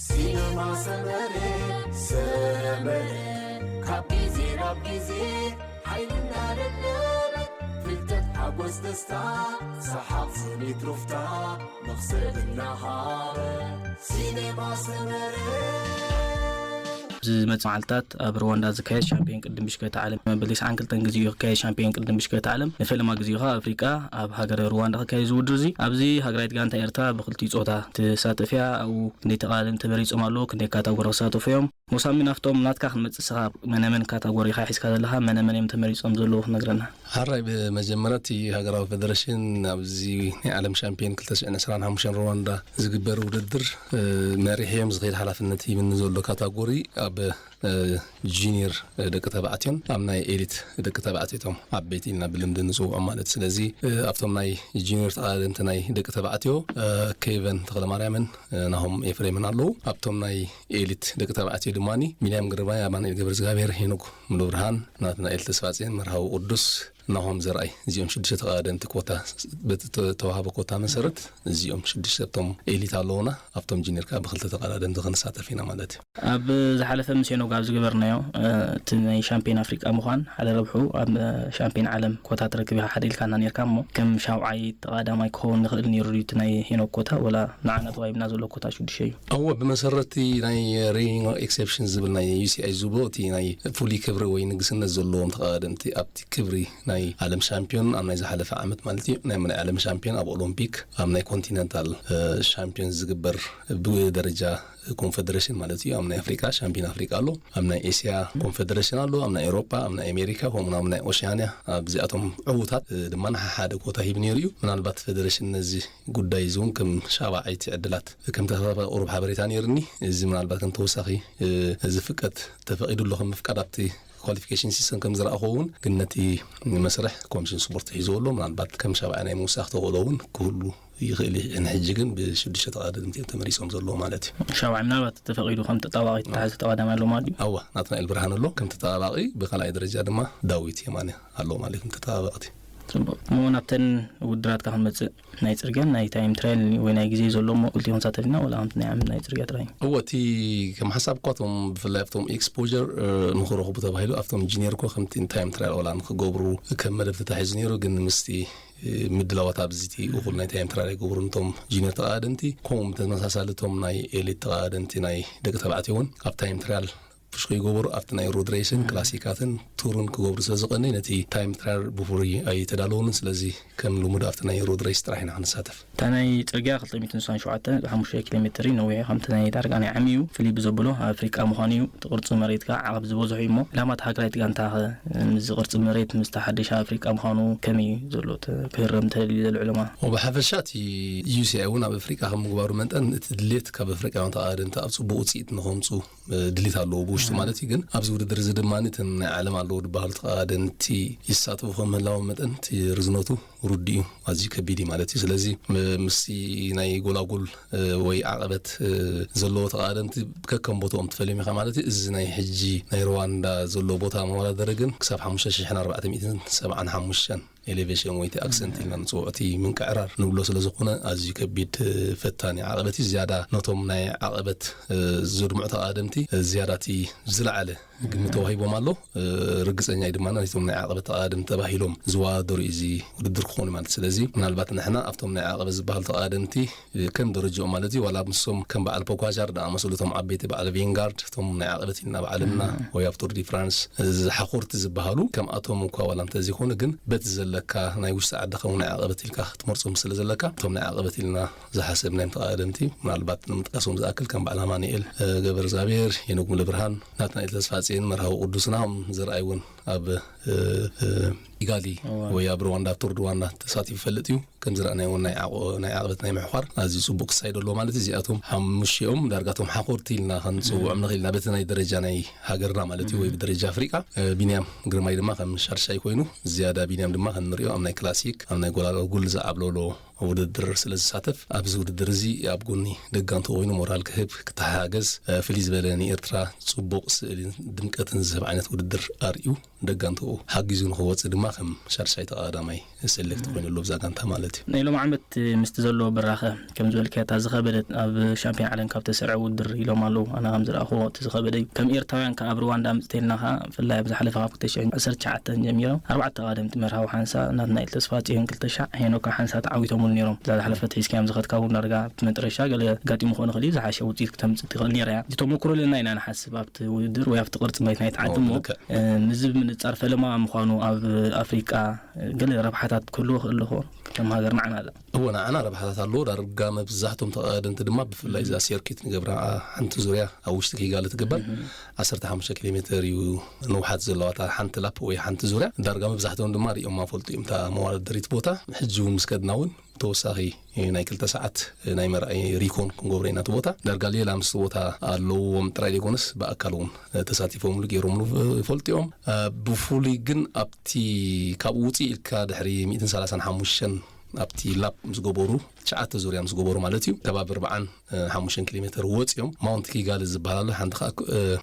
ሲነማ ሰመረ፣ ሰመረ፣ ካብ ግዜ ናብ ግዜ ሓይልና ደለበ፣ ፍልጠት፣ ሓጎስ፣ ደስታ፣ ሰሓቕ፣ ስኒት፣ ሩፍታ፣ መኽሰብ እናሃበ፣ ሲነማ ሰመረ። ኣብዚ ዝመጽእ መዓልታት ኣብ ሩዋንዳ ዝካየድ ሻምፒዮን ቅድድም ብሽክለታ ዓለም መበል ተስዓን ክልተን ግዜ እዩ ክካየድ። ሻምፒዮን ቅድድም ብሽክለታ ዓለም ንፈለማ ግዜ እዩ ኣብ ኣፍሪቃ ኣብ ሃገረ ሩዋንዳ ክካየድ። ዝውድር እዚ ኣብዚ ሃገራዊት ጋንታ ኤርትራ ብክልቲኡ ጾታ ትሳተፍ እያ። ኣብኡ ክንደይ ተቓዳደምቲ ተመሪጾም ኣለዉ፣ ክንደይ ካታጎሪ ክሳተፉ እዮም? ሞሳሚ፣ ናፍቶም ናትካ ክንመጽእ፣ ንስኻ መነመን ካታጎሪ ኢኻ ሒዝካ ዘለኻ፣ መነመን እዮም ተመሪጾም ዘለዉ ክትነግረና? ሓራይ፣ ብመጀመርያ እቲ ሃገራዊ ፌደሬሽን ኣብዚ ናይ ዓለም ሻምፒዮን ክልተ ሽሕን ዕስራን ሓሙሽተን ሩዋንዳ ዝግበር ውድድር፣ እ፣ መሪሕ እዮም ዝኸይድ ሓላፍነት ሂብኒ ዘሎ ካታጎሪ ኣብ፣ እ፣ ጁኒየር፣ እ፣ ደቂ ተባዕትዮን ኣብ ናይ ኤሊት ደቂ ተባዕትዮ፣ እቶም ዓበይቲ ኢልና ብልምዲ ንጽውዖም ማለት። ስለዚ፣ እ፣ ኣብቶም ናይ ጁኒየር ተቐዳደምቲ ናይ ደቂ ተባዕትዮ፣ እ፣ ኬቨን ተኽለማርያምን፣ እ፣ ናሆም ኤፍሬምን ኣለዉ። ኣብቶም ናይ ኤሊት ደቂ ተባዕትዮ ድማ ቢንያም ግርማይ፣ ኣማኑኤል ገብረዝጋብሔር፣ ሄኖክ ሙሉብርሃን፣ ናትናኤል ተስፋጽዮን፣ መርሃዊ ቅዱስ፣ ናሆም ዘርኣይ፣ እዚኦም ሽዱሽተ ተቐዳደምቲ ኮታ በቲ ተዋሃበ ኮታ መሰረት እዚኦም ሽዱሽተ ኣብቶም ኤሊት ኣለዉና። ኣብቶም ጁኒየር ከኣ ብክልተ ተቐዳደምቲ ክንሳተፍ ኢና ማለት እዩ። ኣብ ዝሓለፈ ምስ ሄኖክ ኣብ ዝገበርናዮ፣ እ፣ እቲ ናይ ሻምፒዮን ኣፍሪቃ ምዃን ሓደ ረብሑ፣ ኣብ ሻምፒዮን ዓለም ኮታ ትረክብ ኢኻ ሓደ ኢልካና ነርካ እሞ፣ ከም ሻውዓይ ተቐዳማይ ክኸውን ንኽእል ነይሩ ድዩ እቲ ናይ ሄኖክ ኮታ፣ ወላ ንዓና ተዋሂብና ዘሎ ኮታ ሽዱሽተ እዩ? እወ፣ ብመሰረቲ ናይ ሪንግ ኤክሴፕሽን ዝብል ናይ ዩ ሲ ኣይ ዝብሎ፣ እቲ ናይ ፍሉይ ክብሪ ወይ ንግስነት ዘለዎም ተቐዳደምቲ ኣብቲ ክብሪ ናይ ዓለም ሻምፒዮን ኣብ ናይ ዝሓለፈ ዓመት ማለት እዩ፣ ናይ ናይ ዓለም ሻምፒዮን ኣብ ኦሎምፒክ፣ ኣብ ናይ ኮንቲነንታል፣ እ፣ ሻምፒዮን ዝግበር ብደረጃ ኮንፌደሬሽን ማለት እዩ። ኣብ ናይ ኣፍሪቃ ሻምፒዮን ኣፍሪቃ ኣሎ፣ ኣብ ናይ ኤስያ ኮንፌደሬሽን ኣሎ፣ ኣብ ናይ ኤውሮጳ፣ ኣብ ናይ ኣሜሪካ፣ ከምኡ ኣብ ናይ ኦሽያንያ፣ ኣብዚኣቶም ዕዉታት፣ እ፣ ድማ ንሓሓደ ኮታ ሂብ ነይሩ እዩ። ምናልባት ፌደሬሽን ነዚ ጉዳይ እዚ እውን ከም ሻባዓይቲ ዕድላት ከም ተሳታፋይ ቁሩብ ሓበሬታ ነይርኒ። እዚ ምናልባት ከም ተወሳኺ፣ እ፣ ዝፍቀድ፣ ተፈቒዱ ኣሎ ከም ምፍቃድ ኣብቲ ኳሊፊኬሽን ሲስተም ከም ዝረኣኹዎ እውን፣ ግን ነቲ መስርሕ ኮሚሽን ስፖርት ሒዝዎ ኣሎ። ምናልባት ከም ሻባዓይ ናይ ምውሳኽ ተኽእሎ እውን ክህሉ ይኽእል እዩ። ንሕጂ ግን ብሽዱሽተ ተቐዳደምቲ እዮም ተመሪጾም ዘለዉ ማለት እዩ። ሻባዓይ ምናልባት ተፈቒዱ ከም ተጣባቒ ተታሒዙ ተቐዳማይ ኣሎ ማለት እዩ? ኣዋ፣ ናትናኤል ብርሃን ኣሎ ከም ተጣባቒ፣ ብኻልኣይ ደረጃ ድማ ዳዊት የማነ ኣሎ ማለት እዩ ከም ተጣባባቕቲ። ጽቡቕ። እሞ ናብተን ውድድራትካ ክንመጽእ፣ ናይ ጽርግያን ናይ ታይም ትራያል ወይ ናይ ግዜ ዘሎ እሞ ክልቲኡ ክንሳተፍ ኢና፣ ወላ ከምቲ ናይ ዓመት ናይ ጽርግያ ጥራይ? እወ፣ እቲ ከም ሓሳብ እኳ እቶም ብፍላይ ኣብቶም ኤክስፖዠር፣ እ፣ ንኽረኽቡ ተባሂሉ ኣብቶም ጁኒየር እኮ ከምቲ ታይም ትራያል ወላ ንኽገብሩ ከም መደብ ተታሒዙ ነይሩ፣ ግን ምስቲ፣ እ፣ ምድላዋት ኣብዚ እቲ እኹል ናይ ታይም ትራያል ኣይገብሩን እቶም ጁኒየር ተቐዳደምቲ። ከምኡ ብተመሳሳሊ እቶም ናይ ኤሊት ተቐዳደምቲ ናይ ደቂ ተባዕትዮ እውን ኣብ ታይም ትራያል ፑሽ ከይገበሩ ኣብቲ ናይ ሮድ ሬስን ክላሲካትን ቱርን ክገብሩ ስለ ዝቐኒ ነቲ ታይም ትራያል ብፍሩይ ኣይተዳለወሉን። ስለዚ ከም ልሙድ ኣብቲ ናይ ሮድ ሬስ ጥራሕ ኢና ክንሳተፍ። እታ ናይ ጽርግያ ክልተ ሚእትን ስሳን ሸውዓተ ሓሙሽተ ኪሎ ሜትር እዩ ነዊሑ፣ ከምቲ ናይ ዳርጋ ናይ ዓሚ እዩ። ፍልይ ብዘብሎ ኣብ ኣፍሪቃ ምዃኑ እዩ። እቲ ቅርጺ መሬት ከኣ ዓቐብ ዝበዝሖ እዩ እሞ፣ ዕላማ እታ ሃገራዊት ጋንታ ኸ ምስዚ ቅርጺ መሬት፣ ምስቲ ሓድሽ ኣፍሪቃ ምዃኑ ከመይ እዩ ዘሎ እቲ ክህረም ተደልዩ ዘሎ ዕላማ? ብሓፈሻ እቲ ዩ ሲ ኣይ እውን ኣብ ኣፍሪቃ ከም ምግባሩ መጠን እቲ ድሌት ካብ ኣፍሪቃውያን ተቐዳደምቲ ኣብ ጽቡቕ ውጽኢት ንኸምጹ ድሌት ኣለዎ ብውሽጡ ማለት እዩ። ግን ኣብዚ ውድድር እዚ ድማ እቶም ናይ ዓለም ኣለዉ ዝበሃሉ ተቐዳደምቲ ይሳተፉ ከም ምህላዎም መጠን እቲ ርዝነቱ ርዱእ እዩ፣ ኣዝዩ ከቢድ እዩ ማለት እዩ። ስለዚ ም-፣ ምስቲ ናይ ጎላጉል፣ እ፣ ወይ ዓቐበት፣ እ፣ ዘለዎ ተቐዳደምቲ ከከም ቦታኦም ትፈልዮም ኢኻ ማለት እዩ። እዚ ናይ ሕጂ ናይ ሩዋንዳ ዘሎ ቦታ መወዳደሪ ግን ክሳብ ሓሙሽተ ሽሕን ኣርባዕተ ሚእትን ሰብዓን ሓሙሽተን ኤሌቬሽን ወይ እቲ ኣክሰንት ኢልና ንጽውዖ እቲ ምንቅዕራር ንብሎ ስለ ዝኾነ ኣዝዩ ከቢድ፣ እ፣ ፈታኒ ዓቐበት እዩ። ዝያዳ ነቶም ናይ ዓቐበት፣ እ፣ ዘድምዑ ተቐዳደምቲ፣ እ፣ ዝያዳ እቲ ዝለዓለ ግምት ተዋሂቦም ኣሎ። እ፣ ርግጸኛ እዩ ድማ ናይቶም ናይ ዓቐበት ተቐዳደምቲ ተባሂሎም ዝወዳደሩ እዩ እዚ ውድድር ክኾኑ ማለት። ስለዚ ምናልባት ንሕና ኣብቶም ናይ ዓቐበት ዝበሃሉ ተቐዳደምቲ ከም ደረጃኦም ማለት እዩ። ዋላ ምስኦም ከም በዓል ፖኳሻር ዝኣመሰሉ እቶም ዓበይቲ በዓል ቬንጋርድ፣ እቶም ናይ ዓቐበት ኢልና በዓልና ወይ ኣብ ቱር ዲ ፍራንስ፣ እዚ ሓኾርቲ ዝበሃሉ ከምኣቶም እኳ ዋላ እንተዘይኮኑ፣ ግን በቲ ዘለካ ናይ ውሽጢ ዓድኻ እውን ናይ ዓቐበት ኢልካ ክትመርጾም ስለ ዘለካ፣ እቶም ናይ ዓቐበት ኢልና ዝሓሰብናዮም ተቐዳደምቲ ምናልባት ንምጥቃሶም ዝኣክል ከም በዓል ኣማኑኤል፣ እ፣ ገብረዝኣብሔር፣ ሄኖክ ሙሉብርሃን፣ ናትናኤል ተስፋጽዮን፣ መርሃዊ ቅዱስን ናሆም ዘርኣይ እውን ኣብ፣ እ፣ እ፣ ኪጋሊ ወይ ኣብ ሩዋንዳ ኣብ ቱር ሩዋንዳ ተሳቲፉ ይፈልጥ እዩ። ከም ዝረኣናዮ እውን ናይ ዓቆ-፣ ናይ ዓቐበት ናይ ምሕዃር ኣዝዩ ጽቡቕ ክሳይዶ ኣለዎ ማለት እዩ። እዚኣቶም ሓሙሽቲኦም ዳርጋቶም ሓኾርቲ ኢልና ክንጽውዖም ንኽእል ኢና፣ በቲ ናይ ደረጃ ናይ ሃገርና ማለት እዩ፣ ወይ ብደረጃ ኣፍሪቃ። እ፣ ቢንያም ግርማይ ድማ ከም ሻድሻይ ኮይኑ፣ ዝያዳ ቢንያም ድማ ክንሪኦ ኣብ ናይ ክላሲክ፣ ኣብ ናይ ጎላጉል ዝዓብለሎ ውድድር ስለ ዝሳተፍ፣ ኣብዚ ውድድር እዚ ኣብ ጎኒ ደጋንቱ ኮይኑ ሞራል ክህብ፣ ክተሓጋገዝ፣ እ፣ ፍልይ ዝበለ ንኤርትራ ጽቡቕ ስእልን ድምቀትን ዝህብ ዓይነት ውድድር ኣርእዩ። ደጋንትኡ ሓጊዙ ንኽወፅእ ድማ ከም ሻድሻይ ተቐዳማይ ሰሌክት ኮይኑ ኣሎ ብዛ ጋንታ ማለት እዩ። ናይ ሎም ዓመት ምስቲ ዘሎ ብራኸ ከም ዝበልካዮ እታ ዝኸበደት ኣብ ሻምፒዮን ዓለም ካብ ተሰርዐ ውድድር ኢሎም ኣለዉ። ኣነ ከም ዝረኣኽዎ እቲ ዝኸበደ እዩ። ከም ኤርትራውያን ከኣ ኣብ ሩዋንዳ ኣምፅተልና ከኣ ብፍላይ ኣብ ዝሓለፈ ካብ ክልተ ሽሕን ዓሰርተ ትሽዓተን ጀሚሮም ኣርባዕተ ቀደምቲ መርሃዊ ሓንሳ ናትናኤል ተስፋጽዮን ክልተ ሻዕ ሄኖካ ሓንሳ ተዓዊቶምሉ ነይሮም። እዛ ዝሓለፈት ሒዝካዮም ዝኸድካ እውን ዳርጋ ኣብቲ መጠረሻ ገለ ኣጋጢሙ ክኾን ይኽእል እዩ፣ ዝሓሸ ውፅኢት ክተምፅእ ትኽእል ነይራ እያ። እቲ ተመክሮ ኣለና ኢና ንሓስብ ኣብቲ ውድድር ወይ ኣብቲ ቅርፂ መሬት ናይ ተዓድሞ። ልክዕ። እዚ ብምንጻር ፈለማ ምዃኑ ኣብ ኣፍሪቃ ገለ ረብሓታት ክህልዎ ክእል ኾ ከም ሃገር ንዓና ኣላ። እወ ንዓና ረብሓታት ኣለዎ። ዳርጋ መብዛሕቶም ተቐዳደምቲ ድማ ብፍላይ እዛ ሴርኪት ንገብራ ሓንቲ ዙርያ ኣብ ውሽጢ ኪጋሊ ትግበር ዓሰርተ ሓሙሽተ ኪሎ ሜትር እዩ ንውሓት ዘለዋ እታ ሓንቲ ላፕ ወይ ሓንቲ ዙርያ። ዳርጋ መብዛሕቶም ድማ ሪኦማ ፈልጡ እዮም እታ መወዳደሪት ቦታ። ሕጂ እውን ምስ ከድና እውን ተወሳኺ ናይ ክልተ ሰዓት ናይ መርኣይ ሪኮን ክንገብሮ ኢና እቲ ቦታ። ዳርጋ ሌላ ምስቲ ቦታ ኣለውዎም ጥራይ ዘይኮነስ ብኣካል እውን ተሳቲፎምሉ ገይሮምሉ ይፈልጡ እዮም። ብፍሉይ ግን ኣብቲ ካብኡ ውፅእ ኢልካ ድሕሪ ሚእትን ሰላሳን ሓሙሽተን ኣብቲ ላፕ ምስ ገበሩ ትሽዓተ ዙርያ ምስ ገበሩ ማለት እዩ ከባቢ ኣርባዓን ሓሙሽተን ኪሎ ሜትር ወፂኦም ማውንት ኪጋሊ ዝበሃል ኣሎ። ሓንቲ ከዓ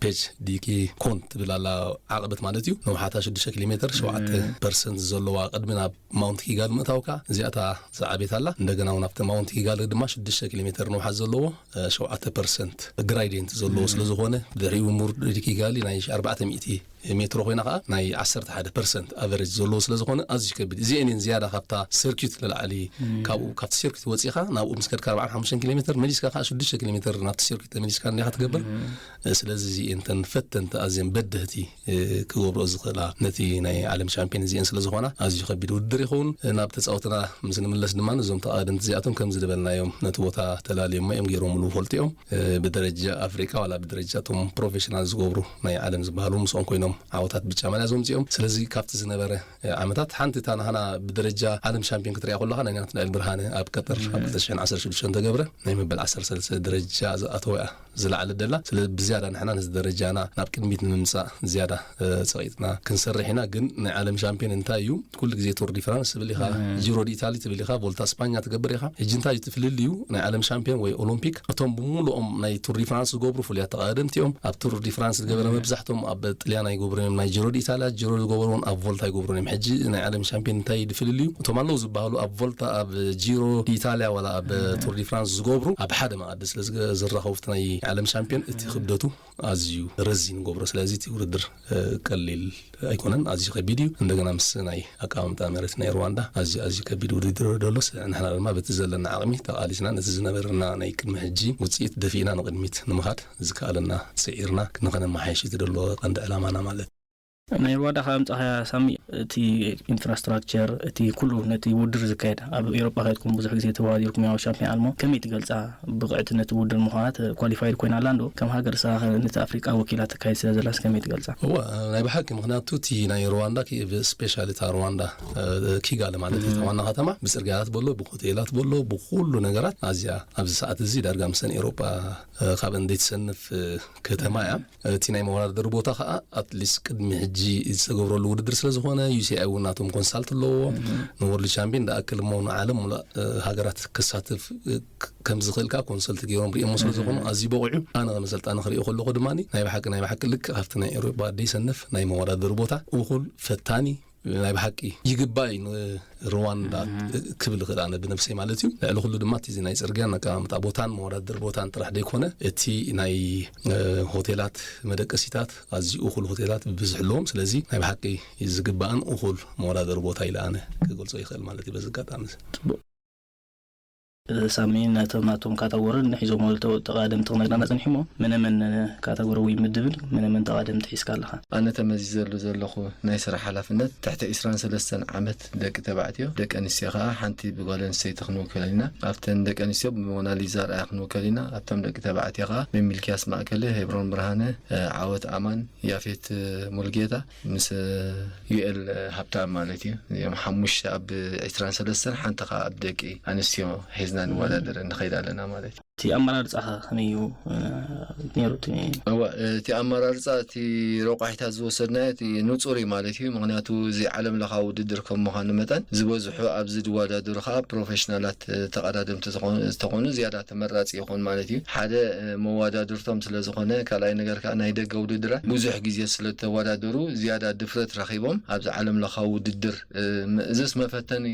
ፔጅ ዲኪ ኮን ትብል ኣላ ዓቐበት ማለት እዩ። ነውሓታ ሽዱሽተ ኪሎ ሜትር ሸውዓተ ፐርሰንት ዘለዋ ቅድሚ ናብ ማውንት ኪጋሊ ምእታውካ እዚኣታ ዝዓቤት ኣላ። እንደገና እውን ኣብቲ ማውንት ኪጋሊ ድማ ሽዱሽተ ኪሎ ሜትር ነውሓት ዘለዎ ሸውዓተ ፐርሰንት ግራይዴንት ዘለዎ ስለ ዝኾነ ድሕሪኡ ሙር ኪጋሊ ናይ ኣርባዕተ ሚእቲ ሜትሮ ኮይና ከዓ ናይ ዓሰርተ ሓደ ፐርሰንት ኣቨሬጅ ዘለዎ ስለ ዝኾነ ኣዝዩ ከቢድ እዚአን እየን ዝያዳ ካብታ ሰርኪት ንላዕሊ ካብኡ ካብቲ ሰርኪት ወፂኻ ናብኡ ምስ ከድካ ኣርባዓን ሓሙሽተን ኪሎ ሜትር መሊስካ ከዓ ሽዱሽተ ኪሎ ሜትር ናብቲ ሰርኪት ተመሊስካ እንዲኻ ትገብር። ስለዚ እዚአን እተን ፈተንቲ ኣዝየን በደህቲ ክገብርኦ ዝኽእላ ነቲ ናይ ዓለም ሻምፒዮን እዚአን ስለ ዝኾና ኣዝዩ ከቢድ ውድድር ይኸውን። ናብ ተፃወትና ምስ ንምለስ ድማ ነዞም ተቐዳደምቲ እዚኣቶም ከም ዝደበልናዮም ነቲ ቦታ ተላልዮሞ እዮም ገይሮምሉ ፈልጡ እዮም። ብደረጃ ኣፍሪቃ ዋላ ብደረጃ እቶም ፕሮፌሽናል ዝገብሩ ናይ ዓለም ዝበሃሉ ምስኦም ኮይኖም ዓወታት ብጫ ማልያ ዘምፅኦም። ስለዚ ካብቲ ዝነበረ ዓመታት ሓንቲ እታ ናህና ብደረጃ ዓለም ሻምፒዮን ክትሪኣ ከለኻ ናይ ናትናኤል ብርሃነ ኣብ ቀጠር ኣብ ክልተ ሽሕን ዓሰርተ ሽዱሽተን ተገብረ ናይ መበል ዓሰርተ ሰለስተ ደረጃ ዝኣተወ እያ ዝለዓለ ደላ። ስለ ብዝያዳ ንሕና ነዚ ደረጃና ናብ ቅድሚት ንምምፃእ ዝያዳ ፀቂጥና ክንሰርሕ ኢና። ግን ናይ ዓለም ሻምፒዮን እንታይ እዩ? ኩሉ ግዜ ቱር ዲ ፍራንስ ትብል ኢኻ፣ ጂሮ ዲ ኢታሊ ትብል ኢኻ፣ ቮልታ ስፓኛ ትገብር ኢኻ። ሕጂ እንታይ እዩ እቲ ፍልልዩ? ናይ ዓለም ሻምፒዮን ወይ ኦሎምፒክ እቶም ብምሉኦም ናይ ቱር ዲ ፍራንስ ዝገብሩ ፍሉያት ተቐዳደምቲ እዮም። ኣብ ቱር ዲ ፍራንስ ዝገበረ መብዛሕቶም ኣብ ጥልያን ኣይገብሩን እዮም። ናይ ጂሮ ዲ ኢታሊያ ጂሮ ዝገበሩ እውን ኣብ ቮልታ ኣይገብሩን እዮም። ሕጂ ናይ ዓለም ሻምፒዮን እንታይ እዩ ፍልልዩ? እቶም ኣለዉ ዝበሃሉ ኣብ ቮልታ ኣብ ጂሮ ዲ ኢታሊያ ዋላ ኣብ ቱር ዲ ፍራንስ ዝገብሩ ኣብ ሓደ መኣዲ ስለ ዝገ- ዝራኸቡ እቲ ናይ ዓለም ሻምፒዮን እቲ ክብደቱ ኣዝዩ ረዚን ገብሮ። ስለዚ እቲ ውድድር ቀሊል ኣይኮነን፣ ኣዝዩ ከቢድ እዩ። እንደገና ምስ ናይ ኣቀማምጣ መሬት ናይ ሩዋንዳ ኣዝዩ ኣዝዩ ከቢድ ውድድር ደሎ። ንሕና ድማ በቲ ዘለና ዓቕሚ ተቓሊስና ነቲ ዝነበረና ናይ ቅድሚ ሕጂ ውፅኢት ደፊእና ንቕድሚት ንምኻድ ዝከኣለና ስዒርና ንኸነመሓይሽ እቲ ደሎ ቀንዲ ዕላማና ማለት እዩ። ናይ ሩዋንዳ ካብ ምጻኻያ ሳሚ እቲ ኢንፍራስትራክቸር እቲ ኩሉ ነቲ ውድድር ዝካየድ ኣብ ኤሮጳ ከድኩም ብዙሕ ግዜ ተወዳዲርኩም ያው ሻምፒዮን ኣልሞ ከመይ ትገልጻ? ብቕዕቲ ነቲ ውድድር ምዃና ኳሊፋይድ ኮይና ኣላ እንዶ ከም ሃገር ሳ ነቲ ኣፍሪቃ ወኪላ ተካይድ ስለ ዘላስ ከመይ ትገልጻ? እወ ናይ ብሓቂ ምክንያቱ እቲ ናይ ሩዋንዳ ስፔሻል እታ ሩዋንዳ ኪጋሊ ማለት እታ ዋና ከተማ ብፅርግያታት በሎ ብሆቴላት በሎ ብኩሉ ነገራት ኣዝያ ኣብዚ ሰዓት እዚ ዳርጋ ምሰን ኤሮጳ ካብ እንዴት ሰንፍ ከተማ እያ። እቲ ናይ መወዳደሪ ቦታ ከዓ ኣትሊስት ቅድሚ ሕጂ ዝተገብረሉ ውድድር ስለ ዝኾነ ዩሲኣይ እውን ናቶም ኮንሳልት ኣለዎ። ንወርልድ ቻምፒዮን ዝኣክል እሞ ንዓለም ሙሉእ ሃገራት ከሳትፍ ከም ዝኽእል ከዓ ኮንሰልት ገይሮም ሪኦሞ ስለ ዝኾኑ ኣዝዩ በቑዑ። ኣነ ከም ኣሰልጣኒ ክሪኦ ከለኹ ድማ ናይ ብሓቂ ናይ ብሓቂ ልክዕ ካብቲ ናይ ኤውሮጳ ደይሰንፍ ናይ መወዳደሪ ቦታ እኹል ፈታኒ ናይ ብሓቂ ይግባእ እዩ ንሩዋንዳ ክብል ይኽእል ኣነ ብነብሰይ ማለት እዩ። ልዕሊ ኩሉ ድማ እቲ ናይ ፅርግያን ኣቀማምጣ ቦታን መወዳደሪ ቦታን ጥራሕ ደይኮነ እቲ ናይ ሆቴላት መደቀሲታት ኣዝዩ እኹል ሆቴላት ብብዝሒ ኣለዎም። ስለዚ ናይ ብሓቂ ዝግባእን እኹል መወዳደሪ ቦታ ኢለ ኣነ ክገልፆ ይኽእል ማለት እዩ። በዚ ኣጋጣሚ እዚ ሳሚ ነቶም ናቶም ካታጎርን ሒዞም ተቐደምቲ ክነግረና ጸኒሖሞ። መነመን ካታጎሪ ወይ ምድብል መነመን ተቐደምቲ ሒዝካ ኣለኻ? ኣነ ተመዚዘሉ ዘለኹ ናይ ስራሕ ሓላፍነት ትሕቲ ዒስራን ሰለስተን ዓመት ደቂ ተባዕትዮ፣ ደቂ ኣንስትዮ ከኣ ሓንቲ ብጓል ኣንስተይቲ ክንውከል ኢና። ኣብተን ደቂ ኣንስትዮ ብሞናሊዛ ኣርኣያ ክንውከል ኢና። ኣብቶም ደቂ ተባዕትዮ ከኣ ብሚልኪያስ ማእከለ፣ ሄብሮን ብርሃነ፣ ዓወት ኣማን፣ ያፌት ሙልጌታ ምስ ዩኤል ሃብታም ማለት እዩ። እዚኦም ሓሙሽተ ኣብ ዒስራን ሰለስተን ሓንቲ ከኣ ኣብ ደቂ ኣንስትዮ ሒዝና ንወዳደር ንኸይድ ኣለና ማለት እዩ። እቲ ኣመራርፃ ከ ከመይ እዩ ነይሩ? እቲ እወ እቲ ኣመራርፃ እቲ ረቋሒታት ዝወሰድናዮ እቲ ንፁር እዩ ማለት እዩ። ምክንያቱ እዚ ዓለም ለኻዊ ውድድር ከም ምዃኑ መጠን ዝበዝሑ ኣብዚ ዝወዳደሩ ከዓ ፕሮፌሽናላት ተቐዳደምቲ ዝተኾኑ ዝያዳ ተመራፂ ይኾን ማለት እዩ። ሓደ መወዳድርቶም ስለ ዝኾነ፣ ካልኣይ ነገር ከዓ ናይ ደገ ውድድራት ብዙሕ ግዜ ስለ ዝተወዳደሩ ዝያዳ ድፍረት ረኺቦም ኣብዚ ዓለም ለኻዊ ውድድር እዚስ መፈተኒ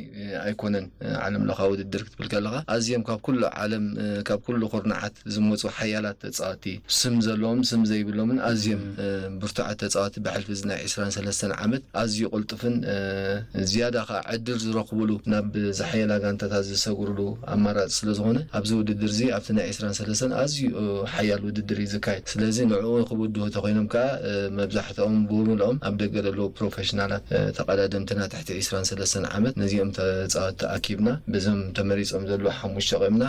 ኣይኮነን። ዓለም ለኻዊ ውድድር ክትብል ከለኻ ኣዝዮም ካብ ኩሉ ዓለም ካብ ኩሉ ኩርናዓት ዝመፁ ሓያላት ተፃወቲ ስም ዘለዎም ስም ዘይብሎምን ኣዝዮም ብርቱዓት ተፃወቲ ብሕልፊ እዚ ናይ ዕስራን ሰለስተን ዓመት ኣዝዩ ቅልጡፍን ዝያዳ ከዓ ዕድል ዝረኽብሉ ናብ ዝሓየላ ጋንታታት ዝሰግርሉ ኣማራፂ ስለ ዝኾነ ኣብዚ ውድድር እዚ ኣብቲ ናይ ዕስራን ሰለስተን ኣዝዩ ሓያል ውድድር እዩ ዝካየድ። ስለዚ ንዕኡ ክብድሁ ተኮይኖም ከዓ መብዛሕትኦም ብምልኦም ኣብ ደገ ዘለዉ ፕሮፌሽናላት ተቐዳደምትና ትሕቲ ዕስራን ሰለስተን ዓመት ነዚኦም ተፃወቲ ኣኪብና ብዞም ተመሪፆም ዘለዉ ሓሙሽተ ቆምና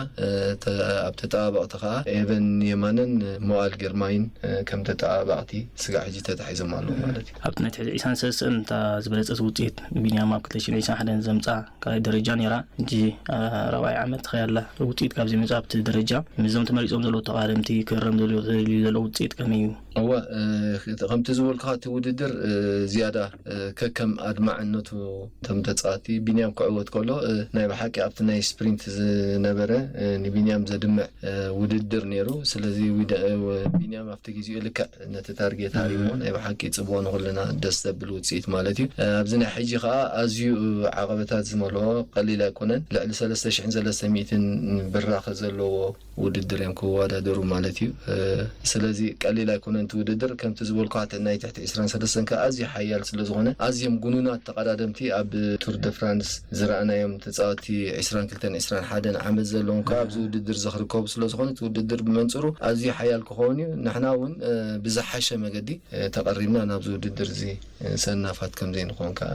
ኣብ ተጠባበቕቲ ከዓ ኤቨን የማነን ሞኣል ግርማይን ከም ተጠባበቕቲ ስጋዕ ሕጂ ተታሒዞም ኣለዉ ማለት እዩ። ኣብቲ ናይ ትሕቲ ዕስራን ሰለስተን እታ ዝበለፀት ውፅኢት ቢንያም ኣብ ክልተ ሽሕን ዕስራን ሓደን ዘምፅኣ ካልኣይ ደረጃ ነይራ። ሕጂ ራብዓይ ዓመት ትኸይድ ኣላ። ውፅኢት ካብ ዘይምፅእ ኣብቲ ደረጃ ምስዞም ተመሪፆም ዘለዉ ተቐዳደምቲ ክእረም ዘድልዮ ዘሎ ውፅኢት ከመይ እዩ? እወ ከምቲ ዝበልኩኻ እቲ ውድድር ዝያዳ ከከም ኣድማዕነቱ እቶም ተፃወቲ ቢንያም ክዕወት ከሎ ናይ ብሓቂ ኣብቲ ናይ ስፕሪንት ዝነበረ ንቢንያም ዘድምዕ ውድድር ነይሩ። ስለዚ ቢንያም ኣብቲ ግዜኡ ልክዕ ነቲ ታርጌት ሃሪሞ ናይ ብሓቂ ፅቡቕ ንኹልና ደስ ዘብል ውፅኢት ማለት እዩ። ኣብዚ ናይ ሕጂ ከዓ ኣዝዩ ዓቐበታት ዝመልኦ ቀሊል ኣይኮነን። ልዕሊ ሰለስተ ሽሕን ሰለስተ ሚእትን ብራኸ ዘለዎ ውድድር እዮም ክወዳደሩ ማለት እዩ። ስለዚ ቀሊል ኣይኮነን እቲ ውድድር። ከምቲ ዝበልኩ ናይ ትሕቲ ዕስራን ሰለስተን ከዓ ኣዝዩ ሓያል ስለ ዝኾነ ኣዝዮም ጉኑናት ተቐዳደምቲ ኣብ ቱር ደ ፍራንስ ዝረኣናዮም ተፃወቲ ዕስራን ክልተን ዕስራን ሓደን ዓመት ዘለዎም ከዓ ኣብዚ ውድድር እዚ ክርከቡ ስለ ዝኾነ እቲ ውድድር ብመንፅሩ ኣዝዩ ሓያል ክኸውን እዩ። ንሕና እውን ብዝሓሸ መገዲ ተቐሪብና ናብዚ ውድድር እዚ ሰናፋት ከም ዘይንኾን ከዓ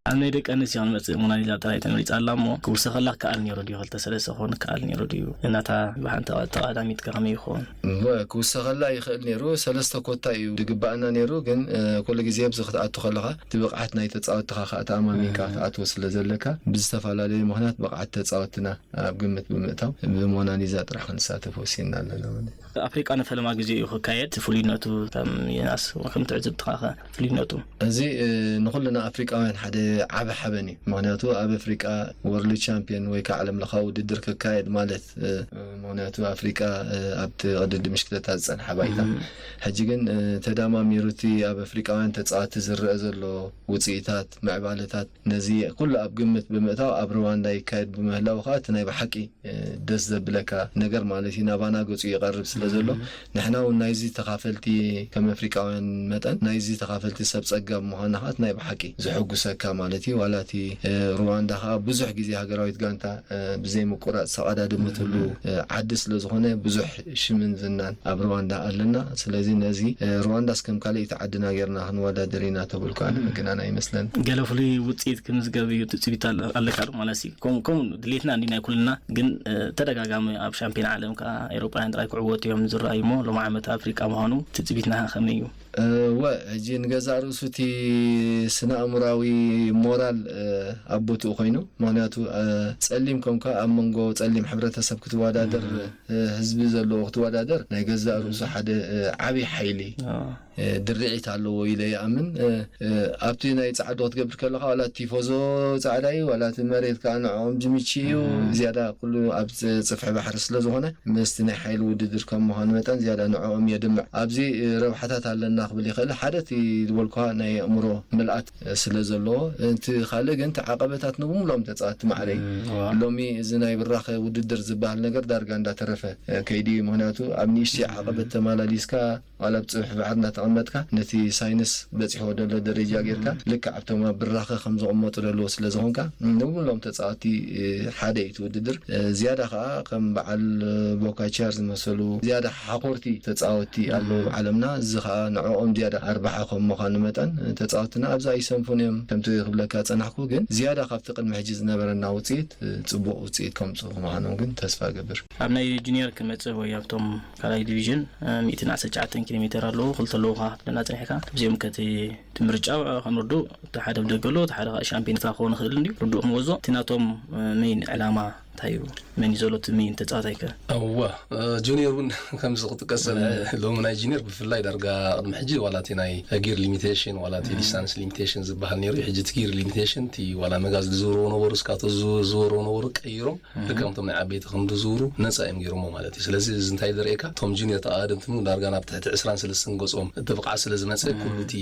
ኣብ ናይ ደቂ ኣንስትዮ ክንመፅእ ሞናሊዛ ጥራይ ተመሪፃ ኣላ እሞ ክውሰኸላ ክከኣል ነይሩ ድዩ? ክልተ ሰለስተ ክኸውን ክከኣል ነይሩ ድዩ? እናታ ብሓንቲ ተቐዳሚት ከ ከመይ ይኸውን? እወ ክውሰኸላ ይኽእል ነይሩ። ሰለስተ ኮታ እዩ ዝግባኣና ነይሩ፣ ግን ኩሉ ግዜ ኣብዚ ክትኣቱ ከለኻ እቲ ብቕዓት ናይ ተፃወትኻ ከዓ ተኣማሚንካ ትኣትዎ ስለ ዘለካ ብዝተፈላለዩ ምኽንያት ብቕዓት ተፃወትና ኣብ ግምት ብምእታው ብሞናሊዛ ጥራሕ ክንሳተፍ ወሲንና ኣለና ማለት እዩ። ኣፍሪቃ ንፈለማ ግዜ እዩ ክካየድ። እቲ ፍሉይነቱ ከም ዮናስ ከም ትዕዝብትኻ ከ ፍሉይነቱ? እዚ ንኹልና ኣፍሪቃውያን ሓደ ዓቢ ሓበን እዩ። ምኽንያቱ ኣብ ኣፍሪቃ ወርልድ ቻምፒዮን ወይ ከዓ ዓለም ለኻዊ ውድድር ክካየድ ማለት ምኽንያቱ ኣፍሪቃ ኣብቲ ቅድድም ሽክለታ ዝጸንሓ ባይታ ሕጂ ግን ተዳማሚሩ እቲ ኣብ ኣፍሪቃውያን ተጻወቲ ዝረአ ዘሎ ውጽኢታት ምዕባለታት ነዚ ኩሉ ኣብ ግምት ብምእታው ኣብ ሩዋንዳ ይካየድ ብምህላው ከዓ እቲ ናይ ብሓቂ ደስ ዘብለካ ነገር ማለት እዩ ናባና ገፁ ይቐርብ ስለ ዘሎ ንሕና እውን ናይዚ ተኻፈልቲ ከም ኣፍሪቃውያን መጠን ናይዚ ተኻፈልቲ ሰብ ፀጋም ምዃንና ከዓ ናይ ብሓቂ ዘሐጉሰካ ማለት እዩ። ዋላ እቲ ሩዋንዳ ከዓ ብዙሕ ግዜ ሃገራዊት ጋንታ ብዘይ ምቁራፅ ዝተቐዳደመትሉ ዓዲ ስለ ዝኾነ ብዙሕ ሽምን ዝናን ኣብ ሩዋንዳ ኣለና። ስለዚ ነዚ ሩዋንዳስ ከም ካልኣይቲ ዓድና ጌርና ክንወዳደር ኢና ተበልኩ ኣነ ምግናን ኣይመስለን። ገለ ፍሉይ ውፅኢት ክምዝገብ እዩ ትፅቢት ኣለካ ዶ ማለት እዩ? ከምኡ ከምኡ ድሌትና እንዲ ናይ ኩልና ግን ተደጋጋሚ ኣብ ሻምፒዮን ዓለም ከዓ ኤሮጳውያን ጥራይ ክዕወቱ እዮም ዝረኣዩ እሞ ሎም ዓመት ኣፍሪቃ ምዃኑ ትፅቢትና ከመይ እዩ? እወ ሕጂ ንገዛእ ርእሱ እቲ ስነ ኣእምራዊ ሞራል ኣብ ቦትኡ ኮይኑ ምክንያቱ ፀሊም ኮንካ ኣብ መንጎ ፀሊም ሕብረተሰብ ክትወዳደር ህዝቢ ዘለዎ ክትወዳደር ናይ ገዛእ ርእሱ ሓደ ዓብዪ ሓይሊ ድርዒት ኣለዎ ኢለ ይኣምን። ኣብቲ ናይ ፃዕዱ ክትገብር ከለካ ዋላ ቲፎዞ ፃዕዳ እዩ ዋላ እቲ መሬት ከዓ ንዕኦም ዝምች እዩ። ዝያዳ ኩሉ ኣብ ፅፍሒ ባሕሪ ስለዝኮነ ምስቲ ናይ ሓይሊ ውድድር ከም ምኳኑ መጠን ዝያዳ ንዕኦም የድምዕ። ኣብዚ ረብሓታት ኣለና ክብል ይኽእል። ሓደ እቲ ዝበልኩካ ናይ ኣእምሮ ምልኣት ስለ ዘለዎ፣ እቲ ካልእ ግን እቲ ዓቐበታት ንብሙሎም ተፃወቲ ማዕረ እዩ። ሎሚ እዚ ናይ ብራኸ ውድድር ዝበሃል ነገር ዳርጋ እንዳተረፈ ከይዲ እዩ። ምክንያቱ ኣብ ንእሽተይ ዓቐበት ተማላሊስካ ዋላ ኣብ ፅፍሒ ባሕሪ እንዳተቐመጥካ ነቲ ሳይንስ በፂሕዎ ዘሎ ደረጃ ጌርካ ልክዕ ኣብቶም ኣብ ብራኸ ከም ዝቕመጡ ዘለዎ ስለ ዝኾንካ ንብሙሎም ተፃወቲ ሓደ እዩ እቲ ውድድር። ዝያዳ ከዓ ከም በዓል ቦካቻር ዝመሰሉ ዝያዳ ሓኾርቲ ተፃወቲ ኣለዉ ዓለምና። እዚ ከዓ ንዕኦም ዝያዳ ኣርባሓ ከም ምዃኑ መጠን ተፃወትና ኣብዚ ኣይሰንፉን እዮም። ከምቲ ክብለካ ፀናሕኩ ግን ዝያዳ ካብቲ ቅድሚ ሕጂ ዝነበረና ውፅኢት ፅቡቕ ውፅኢት ከምፅኡ ምዃኖም ግን ተስፋ እገብር። ኣብ ናይ ጁኒየር ክመፅእ ወይ ኣብቶም ካልኣይ ዲቪዥን ሚእትን ዓሰርተ ትሽዓተን ኪሎ ሜተር ኣለዉ ክልተ ኣለዉ ከዓ ክትብለና ፀኒሕካ ካብዚኦም ከቲ እቲ ምርጫ ከም ርዱእ እቲ ሓደ ብደገ ኣሎ እቲ ሓደ ከዓ ሻምፒዮን ኤርትራ ክኸውን ይኽእል እንድዩ ርዱእ ክንወዞ እቲ ናቶም መይን ዕላማ እንታይ እዩ? መን እዩ ዘሎ እቲ ሜን ተጻዋታይ ከ? እወ፣ እ፣ ጁኒየር እውን ከምዚ ክጥቀስ ዝኽእል። ሎሚ ናይ ጁኒየር ብፍላይ ዳርጋ ቅድሚ ሕጂ ዋላ እቲ ናይ ጊር ሊሚቴሽን ዋላ እቲ ዲስታንስ ሊሚቴሽን ዝበሃል ነይሩ። ሕጂ እቲ ጊር ሊሚቴሽን እቲ ዋላ መጋዝ ዝዝውርዎ ነበሩ፣ እስካቶ ዝዝውርዎ ነበሩ ቀይሮም፣ ልክም እቶም ናይ ዓበይቲ ከም ዝዝውሩ ነፃ እዮም ገይሮሞ ማለት እዩ። ስለዚ እዚ እንታይ ዘርእየካ፣ እቶም ጁኒየር ተቐዳደምቲ እውን ዳርጋ ናብ ትሕቲ ዕስራን ሰለስተን ገጾም እቲ ብቕዓት ስለ ዝመፀ፣ ኩሉ እቲ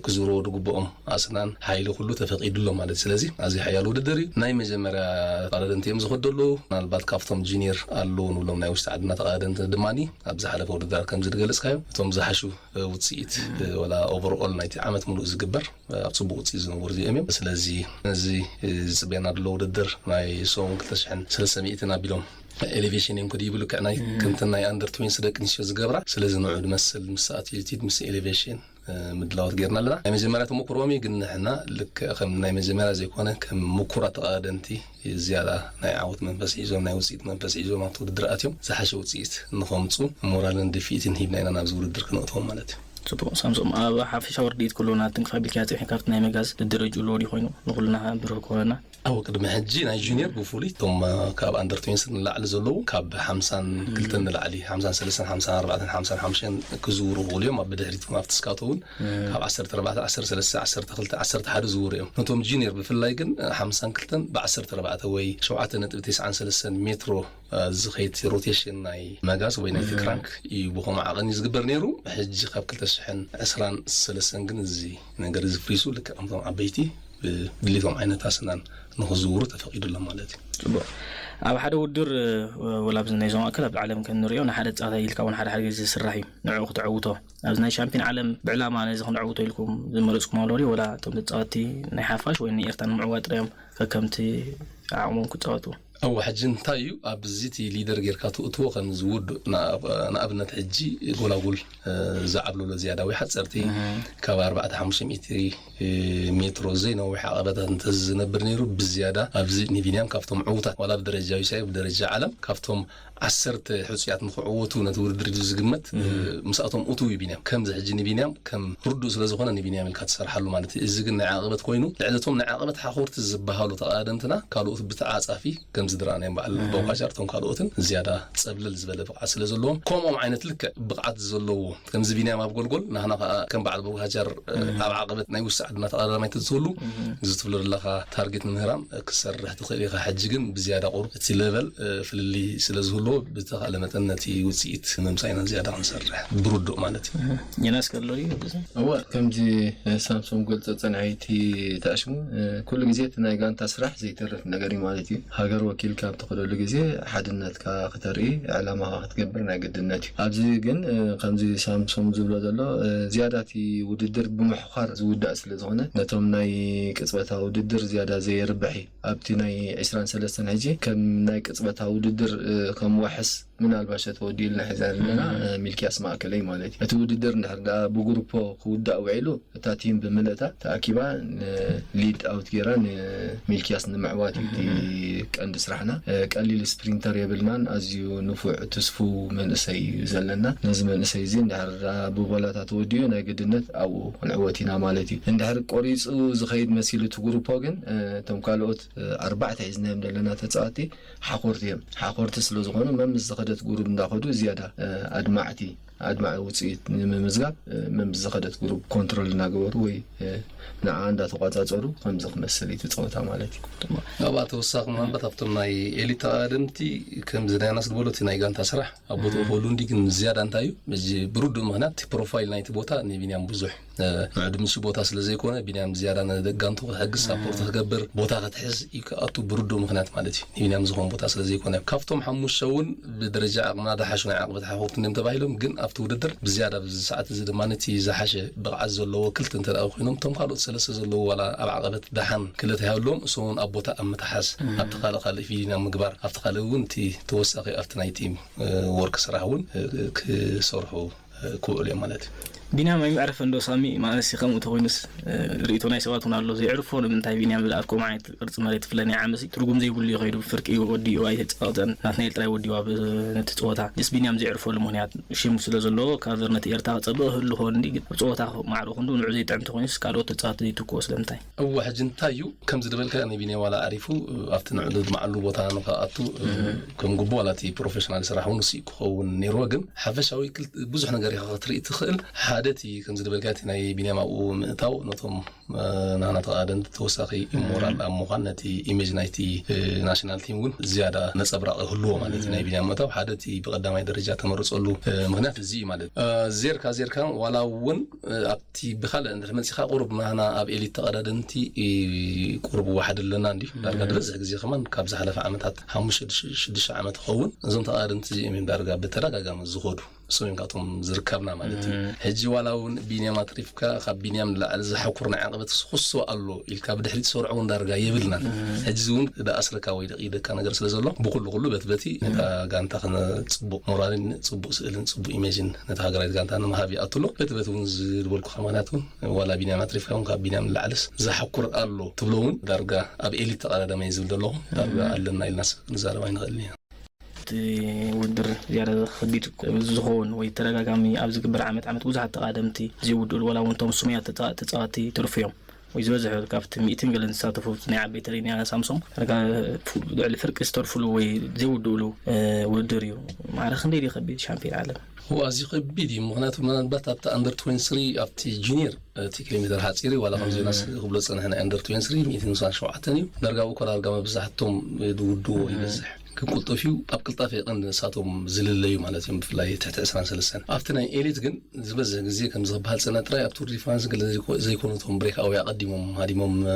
ክዝውርዎ ዝግብኦም ኣስናን ሓይሊ ኩሉ ተፈቒዱሎም ማለት እዩ። ስለዚ ኣዝዩ ሓያል ውድድር እዩ። ናይ መጀመርያ ተቐዳደምቲ እዮም ዝኸዱ ኣለዉ። ምናልባት ካብቶም ጁኒየር ኣለዉ ንብሎም ናይ ውሽጢ ዓድና ተቐዳደምቲ ድማ ኣብ ዝሓለፈ ውድድራት ከምዚ ዝገለፅካዮ እቶም ዝሓሹ፣ እ፣ ውፅኢት፣ እ፣ ወላ ኦቨርኦል ናይቲ ዓመት ሙሉእ ዝግበር፣ እ፣ ኣብ ፅቡቅ ውፅኢት ዝነበሩ እዚኦም እዮም። ስለዚ ነዚ፣ እ፣ ዝፅበየና ዘሎ ውድድር ናይ ሶም ክልተ ሽሕን ሰለስተ ሚእትን ኣቢሎም ኤሌቬሽን እዮም ክድይቡ ልክዕ ናይ ከምተን ናይ ኣንደር ትዌንቲ ደቂ ኣንስትዮ ዝገብራ። ስለዚ ንዑ ዝመስል ምስ ኣትሌቲት ምስ ኤሌቬሽን፣ እ፣ ምድላዋት ጌርና ኣለና። ናይ መጀመርያ ተሞክሮኦም እዩ፣ ግን ንሕና ልክዕ ከም ናይ መጀመርያ ዘይኮነ ከም ምኩራት ተቐዳደምቲ ዝያዳ ናይ ዓወት መንፈስ ሒዞም ናይ ውፅኢት መንፈስ ሒዞም ኣብቲ ውድድር ኣትዮም ዝሓሸ ውፅኢት ንኸምፁ ሞራልን ድፍኢትን ሂብና ኢና ናብዚ ውድድር ክነእትዎም ማለት እዩ። ጽቡቕ ሳምሶም፣ ኣብ ሓፈሻዊ ርድኢት ኩሉ ናትንክፍ ኣቢልካዮ ጸኒሕካ ካብቲ ናይ መጋዝ ደረጅኡ ሎዲ ኮይኑ ንኹልና ብሩህ ክኾነና። ኣብ ቅድሚ ሕጂ ናይ ጁኒየር ብፍሉይ እቶም፣ እ፣ ካብ ኣንደር ትዌንቲ ንላዕሊ ዘለዉ ካብ ሓምሳን ክልተን ንላዕሊ፣ ሓምሳን ሰለስተን ሓምሳን ኣርባዕተን ሓምሳን ሓሙሽተን ክዝውሩ ይኽእሉ እዮም። ኣብ ብድሕሪት ኣብቲ ስካቶ እውን ካብ ዓሰርተ ኣርባዕተ ዓሰርተ ሰለስተ ዓሰርተ ክልተ ዓሰርተ ሓደ ዝውሩ እዮም። ነቶም ጁኒየር ብፍላይ ግን፣ እ፣ ሓምሳን ክልተን ብዓሰርተ ኣርባዕተ ወይ ሸውዓተ ነጥቢ ተስዓን ሰለስተን ሜትሮ፣ እ፣ ዝኸይድ ሮቴሽን ናይ መጋዝ ወይ ናይቲ ክራንክ እዩ ብኸምኡ ዓቐን እዩ ዝግበር ነይሩ። ሕጂ ካብ ክልተ ሽሕን ዕስራን ሰለስተን ግን እዚ ነገር እዚ ፍሪሱ ልክዕ ከምቶም ዓበይቲ ብድሌቶም ዓይነት ኣስናን ንኽዝውሩ ተፈቒዱሎም ማለት እዩ። ጽቡቕ። ኣብ ሓደ ውድድር፣ እ፣ ወላ ኣብዚ ናይ ዞም ማእከል ኣብ ዓለም ከም ንሪኦ ንሓደ ጻታ ኢልካ እውን ሓደ ሓደ ግዜ ዝስራሕ እዩ። ንዕኡ ክትዕውቶ ኣብዚ ናይ ሻምፒዮን ዓለም ብዕላማ ነዚ ክንዕውቶ ኢልኩም ዝመረጽኩም ኣሎ ድዩ? ወላ እቶም ተጻወትቲ ናይ ሓፋሽ ወይ ንኤርትራ ንምዕዋት ጥራዮም ከከምቲ ዓቕሞም ክጻወቱ? እወ፣ ሕጂ እንታይ እዩ ኣብዚ እቲ ሊደር ጌርካ ትእትዎ ከም ዝውድእ ንኣብ-፣ ንኣብነት ሕጂ ጎላጉል፣ እ፣ ዝዓብለሎ ዝያዳ ወይ ሓጸርቲ ካብ ኣርባዕተ ሓሙሽተ ሚእቲ፣ እ፣ ሜትሮ ዘይነዊሕ ዓቐበታት እንተዝነብር ነይሩ ብዝያዳ ኣብዚ ንቢንያም ካብቶም ዕዉታት ዋላ ብደረጃ ዩሳይ ብደረጃ ዓለም ካብቶም ዓሰርተ ሕጹያት ንኽዕወቱ ነቲ ውድድር እዩ ዝግመት። እ፣ ምስኣቶም እቱው እዩ ቢንያም። ከምዚ ሕጂ ንቢንያም ከም ርዱእ ስለ ዝኾነ ንቢንያም ኢልካ ትሰርሓሉ ማለት እዩ። እዚ ግን ናይ ዓቐበት ኮይኑ ልዕሊ እቶም ናይ ዓቐበት ሓኾርቲ ዝበሃሉ ተቐዳደምትና ካልኦት ብተዓጻፊ ከምዚ ድረኣናዮም በዓል ቦጋቻር እቶም ካልኦትን ዝያዳ ጸብለል ዝበለ ብቕዓት ስለ ዘለዎም ከምኦም ዓይነት ልክዕ ብቕዓት ዘለዎ ከምዚ ቢንያም ኣብ ጎልጎል ናህና ከኣ ከም በዓል ቦጋቻር፣ እ፣ ኣብ ዓቐበት ናይ ውስዕ ዓድና ተቐዳዳማይ ተዝህሉ እዚ ትብሎ ዘለኻ ታርጌት ንምህራም ክሰርሕ ትኽእል ኢኻ። ሕጂ ግን ብዝያዳ ቁሩብ እቲ ሌቨል፣ እ፣ ፍልልይ ስለ ዝህልዎ ብዝተኻእለ መጠን ነቲ ውጽኢት ምምጻእ ኢና ዝያዳ ክንሰርሕ ብርዱእ ማለት እዩ። ዮናስ ከሎ ድዩ ግዜ? እወ፣ ከምዚ፣ እ፣ ሳምሶም ገልጾ ጸንሐይቲ ተኣሽሙ፣ እ፣ ኩሉ ግዜ እቲ ናይ ጋንታ ስራሕ ዘይተርፍ ነገር እዩ ማለት እዩ። ሃገር ወኪልካ ኣብ ትኸደሉ ግዜ ሓድነትካ ክተርኢ፣ ዕላማኻ ክትገብር ናይ ግድነት እዩ። ኣብዚ ግን፣ እ፣ ከምዚ ሳምሶም ዝብሎ ዘሎ፣ እ፣ ዝያዳ እቲ ውድድር ብምሕዃር ዝውዳእ ስለ ዝኾነ ነቶም ናይ ቅጽበታዊ ውድድር ዝያዳ ዘየርብሕ እዩ። ኣብቲ ናይ ዕስራን ሰለስተን ሕጂ ከም ናይ ቅጽበታዊ ውድድር፣ እ፣ ከም ዋሕስ ምናልባሽ ተወዲኡልና ሒዛ ዘለና፣ እ፣ ሚልክያስ ማእከለይ ማለት እዩ። እቲ ውድድር እንድሕር ደኣ ብጉሩፖ ክውዳእ ውዒሉ እታ ቲም ብምልእታ ተኣኪባ ንሊድ ኣውት ጌራ ንሚልክያስ ንምዕዋት እዩ እቲ ቀንዲ ስራሕና። እ፣ ቀሊል ስፕሪንተር የብልናን፣ ኣዝዩ ንፉዕ ትስፉው መንእሰይ እዩ ዘለና። ነዚ መንእሰይ እዚ እንድሕር ደኣ ብጎላታ ተወዲኡ ናይ ግድነት ኣብኡ ክንዕወት ኢና ማለት እዩ። እንድሕር ቆሪጹ ዝኸይድ መሲሉ እቲ ጉሩፖ ግን፣ እ፣ እቶም ካልኦት፣ እ፣ ኣርባዕተ ሒዝናዮም ዘለና ተጻወቲ ሓኾርቲ እዮም። ሓኾርቲ ስለ ዝኾኑ መምስ ዝኸደት ጉሩብ እንዳኸዱ ዝያዳ፣ እ፣ ኣድማዕቲ ኣድማዒ ውጽኢት ንምምዝጋብ፣ እ፣ መምስ ዝኸደት ጉሩብ ኮንትሮል እናገበሩ ወይ፣ እ፣ ንዓ እንዳተቋጻጸሩ ከምዚ ክመስል እዩ እቲ ጸወታ ማለት እዩ። ኣብኣ ተወሳኺ ምናልባት ኣብቶም ናይ ኤሊት ተቐዳደምቲ ከምዚ ናይ ኣናስ ዝበሎ እቲ ናይ ጋንታ ስራሕ ኣብ ቦታኡ ክህሉ እንዲ ግን ዝያዳ እንታይ እዩ እዚ ብርዱእ ምኽንያት እቲ ፕሮፋይል ናይቲ ቦታ ንቢንያም ብዙሕ፣ እ፣ ምዕዱም ንሱ ቦታ ስለ ዘይኮነ ቢንያም ዝያዳ ንደጋንቱ ክሕግዝ ሳፖርት ክገብር ቦታ ክትሕዝ እዩ ክኣቱ ብርዱእ ምኽንያት ማለት እዩ። ንቢንያም ዝኾን ቦታ ስለ ዘይኮነ ካብቶም ሓሙሽተ እውን ብደረጃ ዓቕምና ዝሓሹ ናይ ዓቕበት ሓኾርቲ እዮም ተባሂሎም፣ ግን ኣብቲ ውድድር ብዝያዳ ኣብዚ ሰዓት እዚ ድማ ነቲ ዝሓሸ ብቕዓት ዘለዎ ክልተ እንተ ደኣ ኮይኖም እቶም ካልኦት ሰለስተ ዘለዉ ዋላ ኣብ ዓቐበት ደሓን ክለት ይሃብሎም እሶም እውን ኣብ ቦታ ኣብ ምትሓዝ ኣብቲ ካልእ ካልእ ፊሊና ምግባር ኣብቲ ካልእ እውን እቲ ተወሳኺ ኣብቲ ናይ ቲም፣ እ፣ ወርክ ስራሕ እውን፣ እ፣ ክሰርሑ፣ እ፣ ክውዕሉ እዮም ማለት እዩ። ቢንያም ኣይምዕረፈ እንዶ ሳሚ፣ ማለትሲ ከምኡ ተኾይኑስ፣ እ፣ ርእይቶ ናይ ሰባት እውን ኣሎ። ዘይዕርፎ ንምንታይ ቢንያም ዝለኣልኮ ዓይነት ቅርጺ መሬት ፍለ ናይ ዓመሲ ትርጉም ዘይብሉ እዩ። ከይዱ ፍርቂ ወዲኡ ኣይተጻወተን። ናትናኤል ጥራይ ወዲዋ ብ-፣ ነቲ ጸወታ። ጀስ ቢንያም ዘይዕርፈሉ ምኽንያት ሽም ስለ ዘለዎ፣ ካቨር ነቲ ኤርትራ ክጸብቕ ህሉ ኾን እንዲ፣ ግን ጸወታ ማዕረ ክንዱ ንዑ ዘይጥዕም ተኾይኑስ ካልኦት ተጻወቲ ዘይትክዎ ስለምንታይ? እወ፣ ሕጂ እንታይ እዩ? ከምዚ ዝበልካ ናይ ቢንያም ዋላ ኣሪፉ ኣብቲ ንዕሉ ዝመዓሉ ቦታ ንኸኣቱ ከም ግቡ ዋላ እቲ ፕሮፌሽናል ስራሕ እውን ንሱ ክኸውን ነይርዎ። ግን ሓፈሻዊ ክል-፣ ብዙሕ ነገር ኢኻ ክትርኢ ትኽእል። ሓደ እቲ ከምዚ ዝበልካ እቲ ናይ ቢንያም ኣብኡ ምእታው ነቶም፣ እ፣ ናና ተቓደምቲ ተወሳኺ ሞራል ኣብ ምዃን ነቲ ኢሜጅ ናይቲ፣ እ፣ ናሽናል ቲም እውን ዝያዳ ነጸብራቕ ይህልዎ ማለት እዩ። ናይ ቢንያም ምእታው ሓደ እቲ ብቐዳማይ ደረጃ ተመረጸሉ፣ እ፣ ምኽንያት እዚ እዩ ማለት እዩ። እ፣ ዜርካ ዜርካ ዋላ እውን፣ እ፣ ኣብቲ ብኻልእ እንድሕር መጺኻ ቁሩብ ናና ኣብ ኤሊት ተቐዳደምቲ፣ እ፣ ቁሩብ ዋሕድ ኣለና እንዲ። ዳርጋ ዝበዝሕ ግዜ ከማን ካብ ዝሓለፈ ዓመታት ሓሙሽተ ሽዱሽተ ዓመት ይኸውን እዞም ተቐዳደምቲ እዚኦም እዮም ዳርጋ ብተደጋጋሚ ዝኸዱ። እሶም እዮም ካብቶም ዝርከብና ማለት እዩ። ሕጂ ዋላ እውን ቢንያም ኣትሪፍካ ካብ ቢንያም ንላዕሊ ዝሓኩር ናይ ዓቐበት ክስኩሶ ኣሎ ኢልካ ብድሕሪት ትሰርዖ እውን ዳርጋ የብልናን። ሕጂ እውን ደኣ ኣስረካ ወይ ደቂደካ ነገር ስለ ዘሎ ብኩሉ ኩሉ በቲ በቲ ነታ ጋንታ ክነ ጽቡቕ ሞራልን ጽቡቕ ስእልን ጽቡቕ ኢሜጅን ነታ ሃገራዊት ጋንታ ንምሃብ ይኣቱ ኣሎ። በቲ በቲ እውን ዝበልኩኻ ምኽንያት እውን ዋላ ቢንያም ኣትሪፍካ እውን ካብ ቢንያም ንላዕልስ ዝሓኩር ኣሎ ትብሎ እውን ዳርጋ ኣብ ኤሊት ተቐዳዳማይ ዝብል ዘለኹ ዳርጋ ኣለና ኢልና ክንዛረብ ኣይንኽእልን ኢና። እቲ ውድድር ዝያዳ ከቢድ ዝኸውን ወይ ተደጋጋሚ ኣብ ዝግበር ዓመት ዓመት ብዙሓት ተቓደምቲ ዘይውድኡሉ ዋላ እውን እቶም ስሙያት ተጻ-፣ ተጻዋቲ ይተርፉ እዮም። ወይ ዝበዝሑ ካብቲ ሚእትን ገለን ዝሳተፉ ናይ ዓበይቲ ሪንያ ሳምሶም ዳርጋ ፉ-፣ ልዕሊ ፍርቂ ዝተርፉሉ ወይ ዘይውድኡሉ፣ እ፣ ውድድር እዩ። ማዕረ ክንደይ ድዩ ከቢድ ሻምፒዮን ዓለም? እዋ፣ ኣዝዩ ከቢድ እዩ። ምኽንያቱ ምናልባት ኣብቲ ኣንደር ትዌንቲ ስሪ ኣብቲ ጁኒየር እቲ ኪሎ ሜተር ሓፂር እዩ። ዋላ ከምዚ ዮናስ ክብሎ ዝፀንሐ ናይ ኣንደር ትዌንቲ ስሪ ሚእትን ስሳን ሸውዓተን እዩ። ዳርጋ ብኮ ዳርጋ መብዛሕቶም ዝውድዎ ይበዝሕ። ግን ቁልጡፍ እዩ። ኣብ ቅልጣፈ ቀንዲ ንሳቶም ዝልለዩ ማለት እዮም፣ ብፍላይ ትሕቲ ዕስራን ሰለስተን። ኣብቲ ናይ ኤሊት ግን ዝበዝሕ ግዜ ከም ዝኽበሃል ጽነ ጥራይ ኣብ ቱር ዲ ፍራንስ ገለ ዘይኮ-፣ ዘይኮኑ እቶም ብሬክ ኣወይ ኣቐዲሞም ሃዲሞም፣ እ፣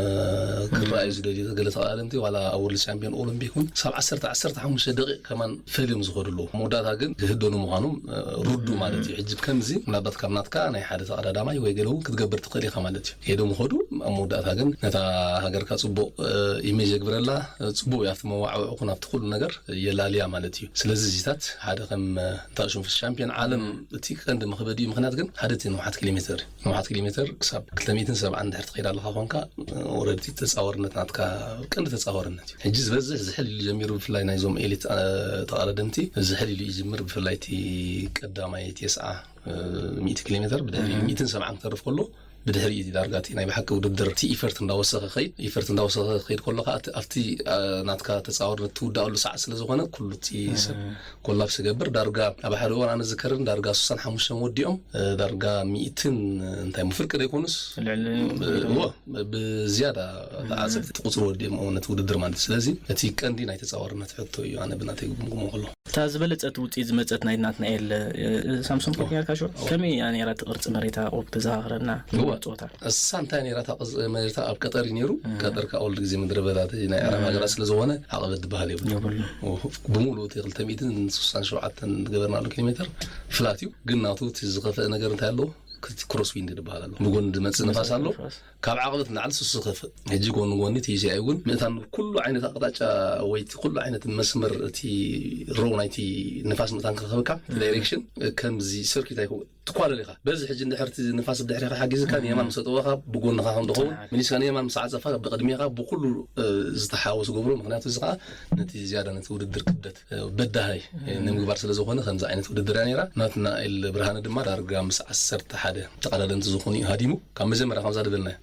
ክረኣዩ ዝደልዩ ገለ ተቐዳደምቲ ዋላ ኣብ ወርልድ ቻምፒዮን ኦሎምፒክ እውን ክሳብ ዓሰርተ፣ ዓሰርተ ሓሙሽተ ደቂቕ ከማን ፈልዮም ዝኸዱ ኣለዉ። መወዳእታ ግን ክህደኑ ምዃኖም፣ እ፣ ርዱእ ማለት እዩ። ሕጂ ከምዚ ምናልባት ካብ ናትካ ናይ ሓደ ተቐዳዳማይ ወይ ገለ እውን ክትገብር ትኽእል ኢኻ ማለት እዩ። ሄዶም ይኸዱ፣ ኣብ መወዳእታ ግን ነታ ሃገርካ ጽቡቕ፣ እ፣ ኢሜጅ የግብረላ፣ እ፣ ጽቡቕ እዩ ኣብቲ መዋዕውዒ ኩን ኣብቲ ኩሉ ነገር የላልያ ማለት እዩ። ስለዚ እዚታት ሓደ ከም፣ እ፣ እንታይ ሽም ሻምፒዮን ዓለም እቲ ቀንዲ መኽበዲኡ ምኽንያት ግን ሓደ እቲ ንውሓት ኪሎ ሜተር እዩ። ንውሓት ኪሎ ሜተር ክሳብ ክልተ ሚእትን ሰብዓን እንድሕር ትኸይድ ኣለኻ ኾንካ፣ ኦረዲ ተጻዋርነት ናትካ ቀንዲ ተጻዋርነት እዩ። ሕጂ ዝበዝሕ ዝሕል ኢሉ ጀሚሩ፣ ብፍላይ ናይዞም ኤሊት፣ እ፣ ተቐዳደምቲ ዝሕል ኢሉ ይጅምር። ብፍላይ እቲ ቀዳማይ ተስዓ፣ እ፣ ሚእቲ ኪሎ ሜተር ብድሕሪ ሚእትን ሰብዓን ክተርፍ ከሎ ብድሕሪ እቲ ዳርጋ እቲ ናይ ብሓቂ ውድድር እቲ ኢፈርት እንዳወሰኸ ኸይድ፣ ኢፈርት እንዳወሰኸ ኸይድ ከሎ ኸዓ እቲ፣ ኣብቲ፣ እ፣ ናትካ ተጻዋርነት ትውዳእሉ ሰዓት ስለ ዝኾነ ኩሉ እቲ ሰብ ኮላፕስ ይገብር። ዳርጋ ኣብ ሓደ እዋን ኣነ ዝከርን ዳርጋ ስሳን ሓሙሽተን ወዲኦም፣ እ፣ ዳርጋ ሚእትን እንታይ ምፍርቂ ደይኮኑስ፣ ልዕሊ እ፣ እዎ፣ ብዝያዳ ተዓዘብቲ ቁጽሪ ወዲኦም ነቲ ውድድር ማለት እዩ። ስለዚ እቲ ቀንዲ ናይ ተጻዋርነት ሕቶ እዩ፣ ኣነ ብናተይ ክግምግሞ ከለኹ። እታ ዝበለጸት ውጽኢት ዝመጸት ናይ ናትናኤል፣ እ፣ ሳምሶም ኦ። ከይድና ርካሾ? ኦ። ከመይ እያ ነይራ እቲ ቅርጺ መሬታ? ኦብ ተዘኻኽረና እዎ። ጸወታ። እሳ እንታይ ነይራ እታ ቅርጺ መሬታ? ኣብ ቀጠር እዩ ነይሩ። እ። ቀጠር ከኣ ኩሉ ግዜ ምድረ በዳ ናይ ዓረብ ሃገራት ስለ ዝኾነ ዓቐበት ዝበሃል የብሉ። የብሉ። ኦ፣ ብምሉእ እቲ ክልተ ሚእትን ስሳን ሸውዓተን ዝገበርናሉ ኪሎ ሜተር ፍላት እዩ። ግን ናቱ እቲ ዝኸፍአ ነገር እንታይ ኣለዎ? ክቲ ክሮስ ዊንድ ዝበሃል ኣሎ። ብጎኒ ዝመጽእ ንፋስ ኣሎ። ንፋስ። ካብ ዓቐበት ንላዕሊ ስሱ ከፍእ። ሕጂ ጎኒ ጎኒ እቲ ዩ ሲ ኣይ እውን ምእታን ኩሉ ዓይነት ኣቕጣጫ ወይ እቲ ኩሉ ዓይነት መስመር እቲ ሮው ናይቲ ንፋስ ምእታን ክረኽበካ፣ እቲ ዳይሬክሽን ከምዚ ሰርኪት ኣይኮ-፣ ትኳለል ኢኻ። በዚ ሕጂ እንድሕር እቲ ንፋስ ብድሕሪኻ ሓጊዝካ ንየማን ምስ ኣጠወኻ ብጎንኻ ከም ዝኸውን፣ መሊስካ ንየማን ምስ ዓጸፋ ብቕድሜኻ ብኩሉ፣ እ፣ ዝተሓወስ ገብሮ። ምኽንያቱ እዚ ኸዓ ነቲ ዝያዳ ነቲ ውድድር ክብደት፣ እ፣ በዳሃይ፣ እ፣ ንምግባር ስለ ዝኾነ ከምዚ ዓይነት ውድድር እያ ነይራ። ናትናኤል ብርሃነ ድማ ዳርጋ ምስ ዓሰርተ ሓደ ተቐዳደምቲ ዝኾኑ እዩ ሃዲሙ። ካብ መጀመርያ ከምዛ ዝበልናዮ፣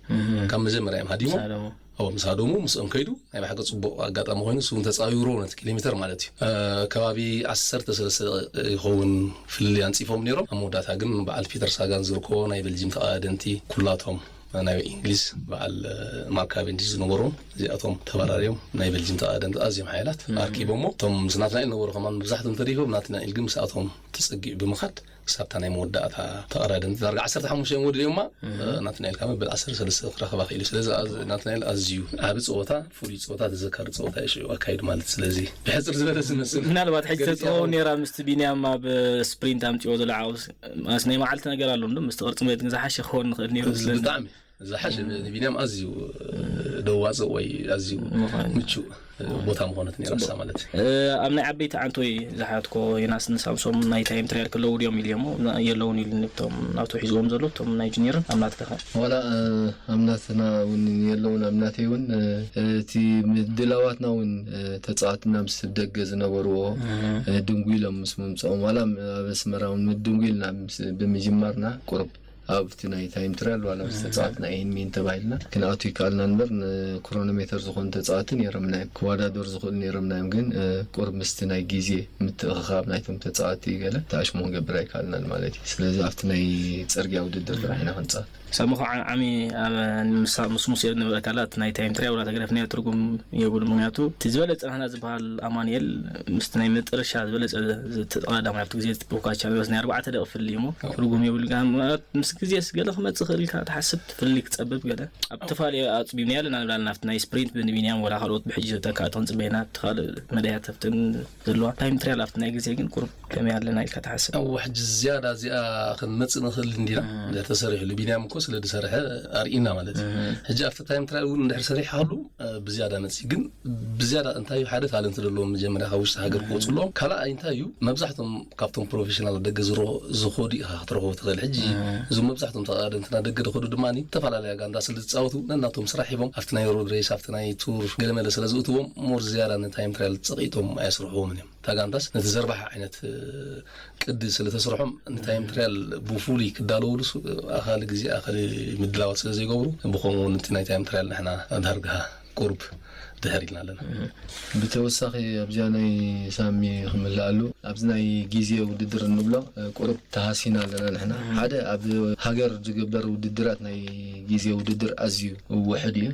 ካብ መጀመርያ እዮም ሃዲሞም። ምስ ሃደሙ። ኦ፣ ምስ ሃደሙ፣ ምስኦም ከይዱ፣ ናይ ብሓቂ ጽቡቕ ኣጋጣሚ ኮይኑ፣ እሱ እውን ተጻዊርዎ ነቲ ኪሎ ሜተር ማለት እዩ። እ፣ ከባቢ ዓሰርተ ሰለስተ ይኸውን ፍልልይ ኣንጺፎም ነይሮም። ኣብ መወዳእታ ግን በዓል ፒተር ሳጋን ዝርከቦ ናይ ቤልጂም ተቐዳደምቲ ኩላቶም ናይ እንግሊዝ በዓል፣ እ፣ ማርክ ካቨንዲሽ ዝነበሮም እዚኣቶም ተበራርዮም ናይ ቤልጂም ተቐዳደምቲ ኣዝዮም ሓያላት ኣርኪቦሞ። እቶም ምስ ናትናኤል ነበሩ ከማን መብዛሕትኦም ተሪፎም፣ ናትናኤል ግን ምስኣቶም ተጸጊዑ ብምኻድ ክሳብታ ናይ መወዳእታ ተቐዳደምቲ ዳርጋ ዓሰርተ ሓሙሽተ እዮም ወዲኦማ። ናትናኤል ካብ መበል ዓሰርተ ሰለስተ ክረኽባ ክኢሉ። ስለዚ ኣዝ-፣ ናትናኤል ኣዝዩ ዓቢ ጸወታ፣ ፍሉይ ጸወታ፣ ተዘካሪ ጸወታ እዩ ሽዑ ኣካይዱ ማለት። ስለዚ ብሕጽር ዝበለ ዝመስል ምናልባት ሕጂ ገሊጽ ተትኸውን ኢኹም። ነይራ ምስቲ ቢንያም ኣብ ስፕሪንት ኣምጺኦ ዘሎ ዓወት፣ ማስ ናይ መዓልቲ ነገር ኣሎ እንዶ፣ ምስቲ ቅርጺ መሬት ግን ዝሓሸ ክኸውን ንኽእል ነይሩ ስለዚ ብጣዕሚ። ዝሓሸ ንቢንያም ኣዝዩ ደዋፅእ ወይ ኣዝዩ ምቹእ ቦታ ምኾነት ነይራ እሳ ማለት እዩ። ኣብ ናይ ዓበይቲ ዓንቶይ ዝሓትኮ ዮናስ ንሳምሶም ናይ ታይም ትራያል ክለዉ ድዮም ኢልዮሞ የለውን ኢሉ ንብቶም ናብቶ ሒዝዎም ዘሎ እቶም ናይ ጁኒየርን ኣብ ናትከኸ? ዋላ ኣብ ናትና እውን የለውን ኣብ ናተይ እውን እቲ ምድላዋትና እውን ተፃዋትና ምስ ደገ ዝነበርዎ ድንጉ ኢሎም ምስ ምምፅኦም ዋላ ኣብ ኣስመራ እውን ድንጉ ኢልና ብምጅማርና ቁርብ ኣብቲ ናይ ታይም ትራያል ዋላ ምስ ተፃዋትና ይህን ሚን ተባሂልና ክንኣቱ ይከኣልና እምበር ንክሮኖሜተር ዝኾኑ ተፃዋቲ ነይሮምና እዮም ክወዳደሩ ዝኽእሉ ነይሮምና እዮም ግን ቁርብ ምስቲ ናይ ግዜ ምትእኽኻብ ናይቶም ተፃዋቲ ገለ ተኣሽሞ ክንገብር ኣይከኣልናን ማለት እዩ ስለዚ ኣብቲ ናይ ፅርግያ ውድድር ጥራሕ ኢና ክንፃወት ሳሙ ከዓ ዓሚ ምስ ሙሴ ንብረካላት ናይ ታይም ትራያል ዋላ ተገደፍናዮ ትርጉም የብሉ ምክንያቱ እቲ ዝበለፀ ናህና ዝበሃል ኣማኑኤል ምስቲ ናይ መጠረሻ ዝበለፀ ተቐዳዳማይ ኣብቲ ግዜ ቦካቻ ዝበስ ናይ ኣርባዕተ ደቂ ፍልይ እሞ ትርጉም የብሉ ምስ ግዜስ ገለ ክመፅእ ክእል ኢልካ ትሓስብ ትፍልይ ክፀብብ ገለ ኣብ ተፋልዮ ኣፅቢብና ያለና ንብላልና ኣብቲ ናይ ስፕሪንት ብንቢንያም ወላ ካልኦት ብሕጂ ተካእቶ ክንፅበ ኢና ኣብቲ ካልእ መዳያት ኣብትን ዘለዋ ታይም ትራያል ኣብቲ ናይ ግዜ ግን ቁርብ ከመይ ኣለና ኢልካ ትሓስብ? እወ ሕጂ ዝያዳ እዚኣ ክንመፅእ ንኽእል እንዲና እንድሕር ተሰሪሕሉ ቢንያም እኮ ስለ ዝሰርሐ ኣርኢና ማለት እዩ ሕጂ ኣብቲ ታይም ትራያል እውን እንድሕር ሰሪሕካሉ ብዝያዳ መፅእ ግን ብዝያዳ እንታይ እዩ ሓደ ታለንት ዘለዎም መጀመርያ ካብ ውሽጢ ሃገር ክወፁ ኣለዎም ካልኣይ እንታይ እዩ መብዛሕቶም ካብቶም ፕሮፌሽናል ደገ ዝሮ- ዝኸዱ ኢኻ ክትረኽቦ ትኽእል ሕጂ እዞም መብዛሕቶም ተቐዳደምትና ደገ ዝኸዱ ድማ ዝተፈላለያ ጋንታ ስለ ዝፃወቱ ነናቶም ስራሕ ሂቦም ኣብቲ ናይ ሮድ ሬስ ኣብቲ ናይ ቱር ገለመለ ስለ ዝእትዎም ሞር ዝያዳ ንታይም ትራያል ፀቒጦም ኣየስርሕዎምን እዮም እታ ጋንታስ ነቲ ዘርባሓ ዓይነት ቅዲ ስለ ተስርሖም ንታይም ትራያል ብፉሉይ ክዳለውሉ ኣኻሊ ግዜ ኣኻሊ ምድላዋት ስለ ዘይገብሩ ብኸምኡ እውን እቲ ናይ ታይም ትራያል ንሕና ዳርጋ ቁርብ ድሕር ኢልና ኣለና ብተወሳኺ ኣብዚኣ ናይ ሳሚ ክምልኣሉ ኣብዚ ናይ ግዜ ውድድር እንብሎ ቁርብ ተሃሲና ኣለና ንሕና ሓደ ኣብ ሃገር ዝግበር ውድድራት ናይ ግዜ ውድድር ኣዝዩ ውሕድ እዩ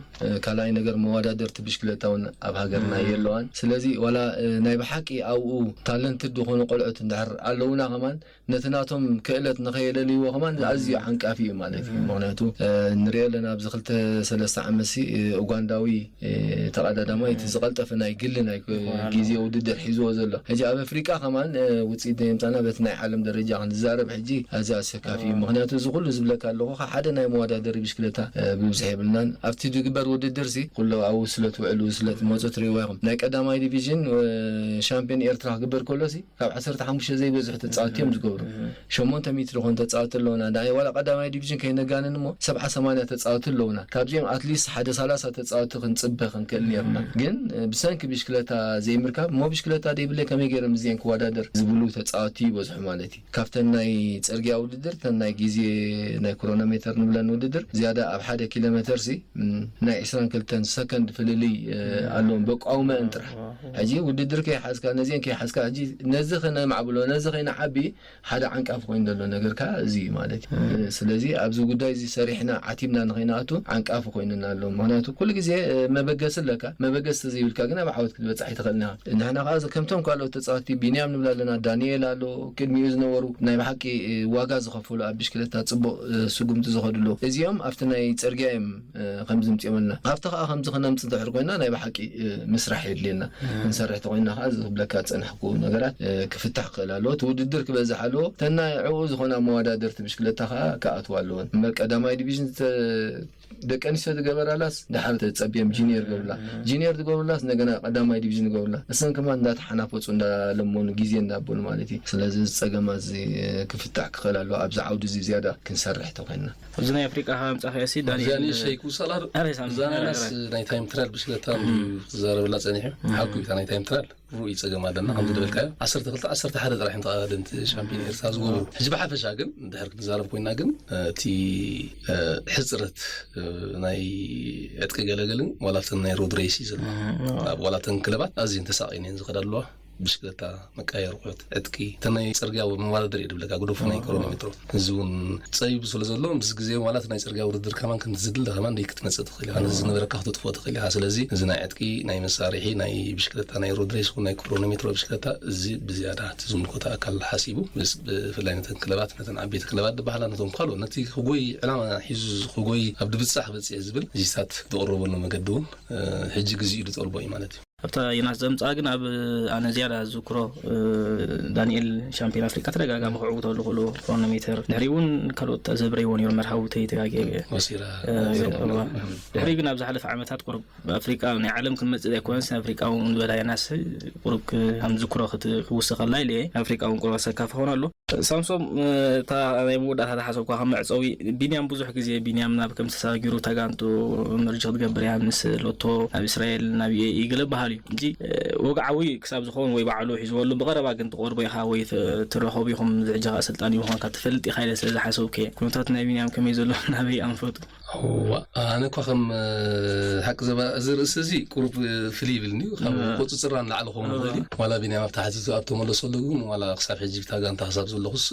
ካልኣይ ነገር መወዳደርቲ ብሽክለታ እውን ኣብ ሃገርና የለዋን ስለዚ ዋላ ናይ ብሓቂ ኣብኡ ታለንትድ ዝኾኑ ቆልዑት እንድሕር ኣለውና ከማን ነቲ ናቶም ክእለት ንኸየለልይዎ ከማን ኣዝዩ ዓንቃፊ እዩ ማለት እዩ ምክንያቱ ንሪኦ ኣለና ኣብዚ ክልተ ሰለስተ ዓመት ሲ ኡጋንዳዊ ተቐዳዳማይ እቲ ዝቐልጠፈ ናይ ግሊ ናይ ግዜ ውድድር ሒዝዎ ዘሎ ሕጂ ኣብ ኣፍሪቃ ከማን ውፅኢት ዘየምፃና በቲ ናይ ዓለም ደረጃ ክንዛረብ ሕጂ ኣዚ ኣሰካፊ እዩ ምክንያቱ እዚ ኩሉ ዝብለካ ኣለኹ ሓደ ናይ መወዳደሪ ብሽክለታ ብብዝሒ የብልናን ኣብቲ ዝግበር ውድድር ሲ ኩሎ ኣብኡ ስለ ትውዕሉ ስለ ትመፁ ትሪእዎ ኢኹም ናይ ቀዳማይ ዲቪዥን ሻምፒዮን ኤርትራ ክግበር ከሎ ሲ ካብ ዓሰርተ ሓሙሽተ ዘይበዝሑ ተፃወቲ እዮም ዝገብሩ ሸሞንተ ሚእቲ ዝኾኑ ተፃወቲ ኣለውና ናይ ዋላ ቀዳማይ ዲቪዥን ከይነጋንን እሞ ሰብዓ ሰማንያ ተፃወቲ ኣለውና ካብዚኦም ኣትሊስት ሓደ ሰላሳ ተፃወቲ ክንፅበ ክንክእል ነርና ግን ብሰንኪ ብሽክለታ ዘይምርካብ እሞ ብሽክለታ ዘይብለይ ከመይ ገይረ ምስዚአን ክወዳደር ዝብሉ ተፃወቲ ይበዝሑ ማለት እዩ ካብተን ናይ ፅርግያ ውድድር ተን ናይ ግዜ ናይ ክሮኖሜተር ንብለን ውድድር ዝያዳ ኣብ ሓደ ኪሎ ሜተር ሲ ናይ ዕስራን ክልተን ሰከንድ ፍልልይ ኣለዎም በቋውመአን ጥራሕ ሕጂ ውድድር ከይሓዝካ ነዚአን ከይሓዝካ ሕጂ ነዚ ከነማዕብሎ ነዚ ከይንዓቢ ሓደ ዓንቃፊ ኮይኑ ዘሎ ነገር ከዓ እዚ እዩ ማለት እዩ ስለዚ ኣብዚ ጉዳይ እዚ ሰሪሕና ዓቲብና ንኸይንኣቱ ዓንቃፊ ኮይኑና ኣሎ ምክንያቱ ኩሉ ግዜ መበገሲ ኣለካ መበገሲ ተዘይብልካ ግን ኣብ ዓወት ክትበፅሕ ኣይትኽእልን ኢኻ ንሕና ከዓ ከምቶም ካልኦት ተፃወቲ ቢንያም ንብል ኣለና ዳንኤል ኣሎ ቅድሚኡ ዝነበሩ ናይ ብሓቂ ዋጋ ዝኸፈሉ ኣብ ብሽክለታ ፅቡቅ ስጉምቲ ዝኸዱ ኣለዉ እዚኦም ኣብቲ ናይ ፅርግያ እዮም ከም ዝምፅኦም ኣለና ኣብቲ ከዓ ከምዚ ክነምፅ እንድሕር ኮይና ናይ ብሓቂ ምስራሕ የድልየና ክንሰርሕ ተኮይና ከዓ እዚ ክብለካ ዝፀናሕኩ ነገራት ክፍታሕ ክኽእል ኣለዎ እቲ ውድድር ክበዝሕ ኣለዎ ተናይ ዕኡ ዝኾና መወዳደርቲ ብሽክለታ ከዓ ክኣትዋ ኣለወን እምበር ቀዳማይ ዲቪዥን ደቂ ኣንስትዮ ዝገበራላስ ድሓር ተፀብዮም ጂኒየር ገብርላ ጂኒየር ዝገብርላስ እንደገና ቀዳማይ ዲቪዥን ገብርላ እሰን ከማን እንዳተሓናፈፁ እንዳለመኑ ግዜ እንዳበሉ ማለት እዩ ስለዚ እዚ ፀገማ እዚ ክፍታሕ ክኽእል ኣለዎ ኣብዚ ዓውዲ እዚ ዝያዳ ክንሰርሕ ተኮይንና ኣብዚ ናይ ኣፍሪቃ ካብ ምጻእካዮ ሲ ዳንኤል ኣብዚኣ ንእሽተይ ክውሰላ ዶ? ኣረ ሳሚ፣ እዛ ኣረ፣ ናስ ኣረ። ናይ ታይም ትራያል ብሽክለታ እንድዩ ክዛረበላ ጸኒሑ። ሓቁ እዩ፣ እታ ናይ ታይም ትራያል ርኡይ ጸገም ኣለና። ከምዚ ዝበልካዮ፣ ዓሰርተ ክልተ ዓሰርተ ሓደ ጥራሕ እዮም ተቐዳደምቲ ሻምፒዮን ኤርትራ ዝገብሩ። ሕጂ ብሓፈሻ ግን፣ እንድሕር ክንዛረብ ኮይና ግን፣ እቲ፣ ሕጽረት፣ ናይ ዕጥቂ ገለገልን ዋላ ኣብተን ናይ ሮድ ሬስ እዩ ዘሎ። ኣብ ዋላ እተን ክለባት ኣዝየን ተሳቒየን እየን ዝኸዳ ኣለዋ። ብሽክለታ፣ መቃየሪ ኣቑሑት፣ ዕጥቂ፣ እቲ ናይ ጽርግያ መወዳደሪ እዩ ዝብለካ፣ ግደፎ ናይ ክሮኖሜትሮ። እዚ እውን ጸቢቡ ስለ ዘሎ፣ ምስ ግዜ ማለት ናይ ጽርግያ ውድድር ከማን ከምቲ ዝድለ ከማን ደይ ክትመጽእ ትኽእል ኢኻ። ነዚ ዝነበረካ ክተጥፍኦ ትኽእል ኢኻ። ስለዚ እዚ ናይ ዕጥቂ፣ ናይ መሳርሒ፣ ናይ ብሽክለታ፣ ናይ ሮድ ሬስ፣ ናይ ክሮኖሜትሮ ብሽክለታ፣ እዚ ብዝያዳ እቲ ዝምልከቶ ኣካል ሓሲቡ፣ ምስ ብፍላይ ነተን ክለባት፣ ነተን ዓበይቲ ክለባት ዝበሃላ፣ ነቶም ካልኦት ነቲ ክጎይ ዕላማ ሒዙ ክጎይ ኣብ ድብጻሕ ክበጽሕ ዝብል ዚታት ዝቕረበሉ መገዲ እውን፣ እ፣ ሕጂ ግዜኡ ዝጠልቦ እዩ ማለት እዩ። ኣብታ ዮናስ ዘምፅኣ ግን ኣብ ኣነ ዝያዳ ዝዝክሮ ዳንኤል ሻምፒዮን ኣፍሪቃ ተደጋጋሚ ክዕውተሉ ክእሉ ክሮኖሜተር ድሕሪ እውን ካልኦት ዘብረይዎ ነይሩ መርሃዊ ተይተጋገ ድሕሪ ግን ኣብ ዝሓለፈ ዓመታት ቁሩብ ኣፍሪቃ ናይ ዓለም ክንመፅእ ኣይኮነስ ኣፍሪቃ እውን ዝበላ ዮናስ ቁሩብ ከም ዝዝክሮ ክውስኸላ ኢለ ኣፍሪቃ እውን ቁሩብ ኣሰካፈ ኾን ኣሎ። ሳምሶም፣ እታ ናይ መወዳእታ ዝሓሰብኳ ከም መዕጸዊ፣ ቢንያም ብዙሕ ግዜ ቢንያም ናብ ከም ተሳጊሩ ተጋንቱ መርጅ ክትገብር እያ ምስ ሎቶ ናብ እስራኤል ናብ ዩ ኤ ኢ ገለ በሃል እዩ እንጂ፣ ወግዓዊ ክሳብ ዝኸውን ወይ ባዕሉ ሒዝወሉ ብቐረባ ግን ትቐርቦ ኢኻ ወይ ትረኸቡ ኢኹም ዝሕጂ ኣሰልጣኒ ምዃንካ ትፈልጥ ኢኻ ኢለ ስለ ዝሓሰብኩ እየ። ኩነታት ናይ ቢንያም ከመይ ዘሎ ናበይ ኣንፈጡ። ኣነ እኳ ከም ሓቂ ዘባ እዚ ርእሲ እዚ ቁሩብ ፍልይ ይብልኒ ካብ ቁፅፅራ ንላዕሊ ክኸውን ይኽእል እዩ። ዋላ ቢንያም ኣብቲ ሓቲቱ ኣብ ተመለሰሉ ግን ዋላ ክሳብ ሕጂ ብታ ጋንታ ክሳብ ዘለኹስ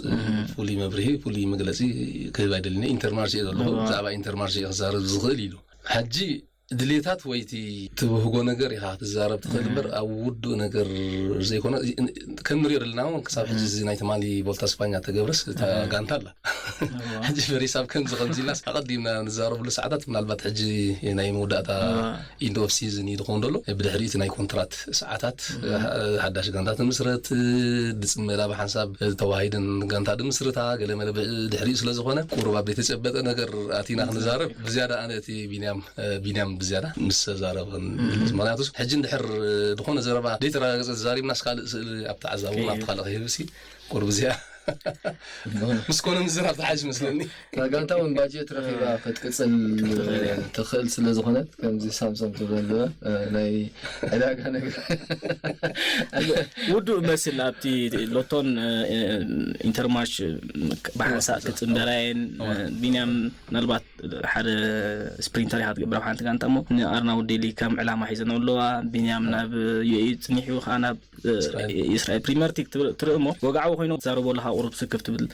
ፍሉይ መብርሂ ፍሉይ መግለፂ ክህብ ኣይደልን። ኢንተርማርሽ እየ ዘለኹ ብዛዕባ ኢንተርማርሽ እየ ክዛረብ ዝኽእል ኢሉ። ሕጂ ድሌታት ወይ እቲ ትብህጎ ነገር ኢኻ ክትዛረብ ትኽእል እምበር ኣብ ውዱእ ነገር ዘይኮነ ከም ንሪኦ ዘለና እውን ክሳብ ሕጂ እዚ ናይ ትማሊ ቮልታ ስፓኛ ተገብረስ እታ ጋንታ ኣላ ሕጂ ፈሪስ ኣብ ከምዚ ከምዚ ኢልናስ ኣቐዲምና ንዛረብሉ ሰዓታት ምናልባት ሕጂ ናይ መወዳእታ ኢንድ ኦፍ ሲዝን እዩ ዝኸውን ዘሎ። ብድሕሪ እቲ ናይ ኮንትራት ሰዓታት ሓዳሽ ጋንታ ትምስረት ድፅመላ ብሓንሳብ ተዋሂደን ጋንታ ድምስርታ ገለመለ ድሕሪኡ ስለዝኾነ ቁሩብ ኣብ ዘይተጨበጠ ነገር ኣቲና ክንዛረብ ብዝያዳ ኣነ እቲ ቢንያም ቢንያም ብዝያዳ ምስ ተዛረብን ምክንያቱ ሕጂ እንድሕር ዝኾነ ዘረባ ዘይተረጋገፀ ተዛሪብናስ ካልእ ስእሊ ኣብቲ ዓዛቢ እውን ኣብቲ ካልእ ክህብሲ ቁርብ እዚኣ ምስ ኮነ ምዝራብ ተሓሽ መስለኒ። እታ ጋንታ እውን ባጀት ረኺባ ክትቅፅል ትኽእል ስለ ዝኾነት ከምዚ ሳምሶም ትብለ ኣለዋ ናይ ዕዳጋ ነገር ውዱእ መስል ኣብቲ ሎቶን ኢንተርማርች ብሓንሳእ ክፅንበራየን ቢንያም ምናልባት ሓደ ስፕሪንተር ኢኻ ትገብር ኣብ ሓንቲ ጋንታ እሞ ንኣርናውድ ዴሊ ከም ዕላማ ሒዘን ኣለዋ። ቢንያም ናብ ዩ ኤ ኢ ፅኒሑ ከዓ ናብ እስራኤል ፕሪመር ሊግ ትርኢ እሞ ወግዓዊ ኮይኑ ትዛረቦ ኣለኻ ቁሩብ ስክፍ ትብል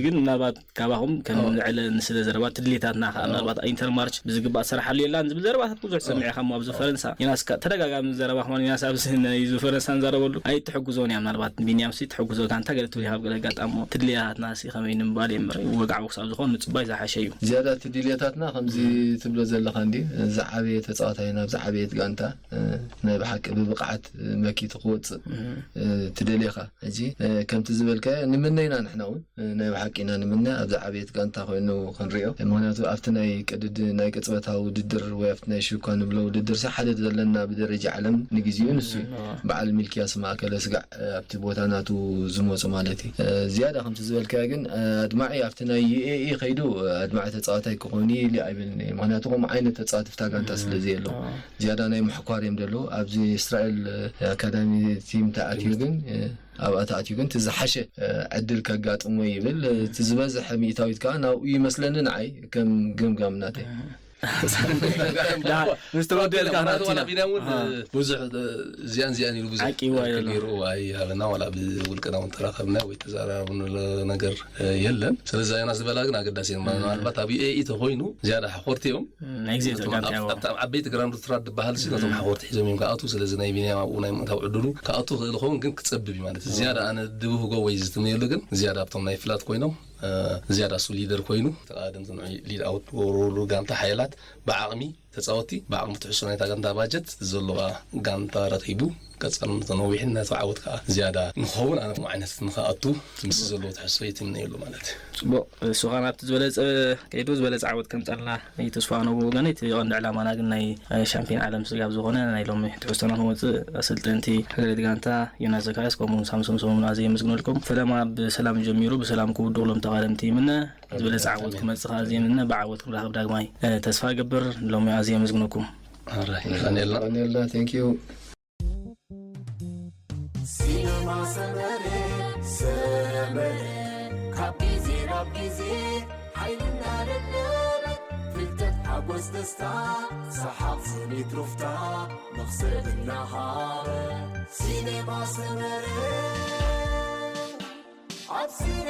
ግን ምናልባት ካባኹም ከም ዝዕለ ንስለ ዘረባ ትድሌታትና ከዓ ምናልባት ኢንተርማርች ብዝግባእ ትሰርሓሉ የላን ዝብል ዘረባታት ብዙሕ ሰሚዐ ካብ ኣብዚ ፈረንሳ ዮናስ ተደጋጋሚ ዘረባ ከማን ዮናስ ኣብዚ ናይ እዚ ፈረንሳ ንዛረበሉ ኣይትሕግዞን እያ ምናልባት ቢንያም ሲ ትሕግዞ ጋንታ ገለ ትብል ካብ ገለ ኣጋጣሚ ትድሌታትና ሲ ከመይ ንምባል እየ እምበር ወግዓዊ ክሳብ ዝኾን ምፅባይ ዝሓሸ እዩ። ዝያዳ እቲ ድልየታትና ከምዚ ትብሎ ዘለኻ እንዲ ዝዓበየ ተፃዋታይ ናብ ዝዓበየት ጋንታ ናይ ብሓቂ ብብቕዓት መኪቱ ክወፅእ ትደልየኻ ሕጂ ከምቲ ዝበልካዮ ንምነ ኢና ንሕና እውን ናይ ብሓቂ ኢና ንምነ ኣብዛ ዓብየት ጋንታ ኮይኑ ክንሪኦ ምክንያቱ ኣብቲ ናይ ቅድድ ናይ ቅፅበታዊ ውድድር ወይ ኣብቲ ናይ ሽኳ ንብሎ ውድድር ሲ ሓደ ዘለና ብደረጃ ዓለም ንግዚኡ ንሱ እዩ በዓል ሚልክያስ ማእከለ ስጋዕ ኣብቲ ቦታ ናቱ ዝመፁ ማለት እዩ ዝያዳ ከምቲ ዝበልካዮ ግን ኣድማዒ ኣብቲ ናይ ዩ ኤ ኢ ከይዱ ኣድማዒ ተፃዋታይ ክኾን ኢሉ ኣይብልን እየ ምክንያቱ ከምኡ ዓይነት ተፃዋቲ ፍታ ጋንታ ስለዚ የለው ዝያዳ ናይ ምሕኳር እዮም ደለዉ ኣብዚ እስራኤል ኣካዳሚ ቲም ተኣትዩ ግን ኣብኣ ተኣትዩ ግን እቲ ዝሓሸ ዕድል ከጋጥሞ ይብል እቲ ዝበዝሐ ሚእታዊት ከዓ ናብኡ ይመስለኒ ንዓይ ከም ግምጋም ናተይ ምስ ተወደልካ ናብቲና ቢና እውን ብዙሕ እዚኣን እዚኣን ኢሉ ብዙሕ ዓቂዋ የሎ ይሩ ኣይሃበና ዋላ ብውልቅና እውን ተራኸብና ወይ ተዛራረብንሎ ነገር የለን ስለዚ ዮናስ ዝበላ ግን ኣገዳሲ እዮም ምናልባት ኣብ ዩኤኢ ተኮይኑ ዝያዳ ሓኮርቲ እዮም ናይ ግዜ ተጋንታ ያው ኣብቲ ኣብ ዓበይቲ ግራንድ ትራድ ዝበሃል ሲ ነቶም ሓወርቲ ሒዞም እዮም ክኣትዉ ስለዚ ናይ ቢንያም ኣብኡ ናይ ምእታው ዕድሉ ክኣቱ ክእል ኸውን ግን ክፀብብ እዩ ማለት እዩ ዝያዳ ኣነ ድብህጎ ወይ ዝትምነየሉ ግን ዝያዳ ኣብቶም ናይ ፍላት ኮይኖም ዝያዳ እሱ ሊደር ኮይኑ ተቃደምቲ ንዑ ሊድ ኣውት ወርወርሉ ጋንታ ሓይላት ብዓቕሚ ተፃወቲ ብዓቕሚ ትሕሶ ናይታ ጋንታ ባጀት ዘለዋ ጋንታ ረኪቡ ቀፃልነት ነዊሕን ነቲ ዓወት ከዓ ዝያዳ ንኸውን ኣነ ዓይነት ንክኣቱ ምስ ዘለዎ ትሕሶ ይትምነየሉ ማለት እዩ ፅቡቅ እሱ ከዓ ናብቲ ዝበለፀ ከይዱ ዝበለፀ ዓወት ከምፀልና እዩ ተስፋ ነቡ ወገነይ እቲ ቀንዲ ዕላማና ግን ናይ ሻምፒዮን ዓለም ስጋብ ዝኾነ ናይ ሎሚ ትሕዝቶና ንወፅእ ኣሰልጠንቲ ሕገሬት ጋንታ ዮናስ ዘካርያስ ከምኡ ሳምሶም ሰሙን ኣዘ የመስግነልኩም ፈለማ ብሰላም ጀሚሩ ብሰላም ክውድቑሎም ተቓደምቲ ይምነ ዝበለፀ ዓወት ክመፅእ ከዓ ኣዘ የምነ ብዓወት ክንራኸብ ዳግማይ ተስፋ ገብር ሎሚ ኣዘ የመስግነኩም ቀኔልና ቀኔልና thank you ሲኒማ ሰመረ ሰመረ ካብ ግዜ ናብ ግዜ ሓይልና ደለበ ፍልጠት ሓጎስ ደስታ ሰሓቕ ስኒት ሩፍታ መኽሰብ እናሃበ ሲኒማ ሰመረ ኣብ ሲኔ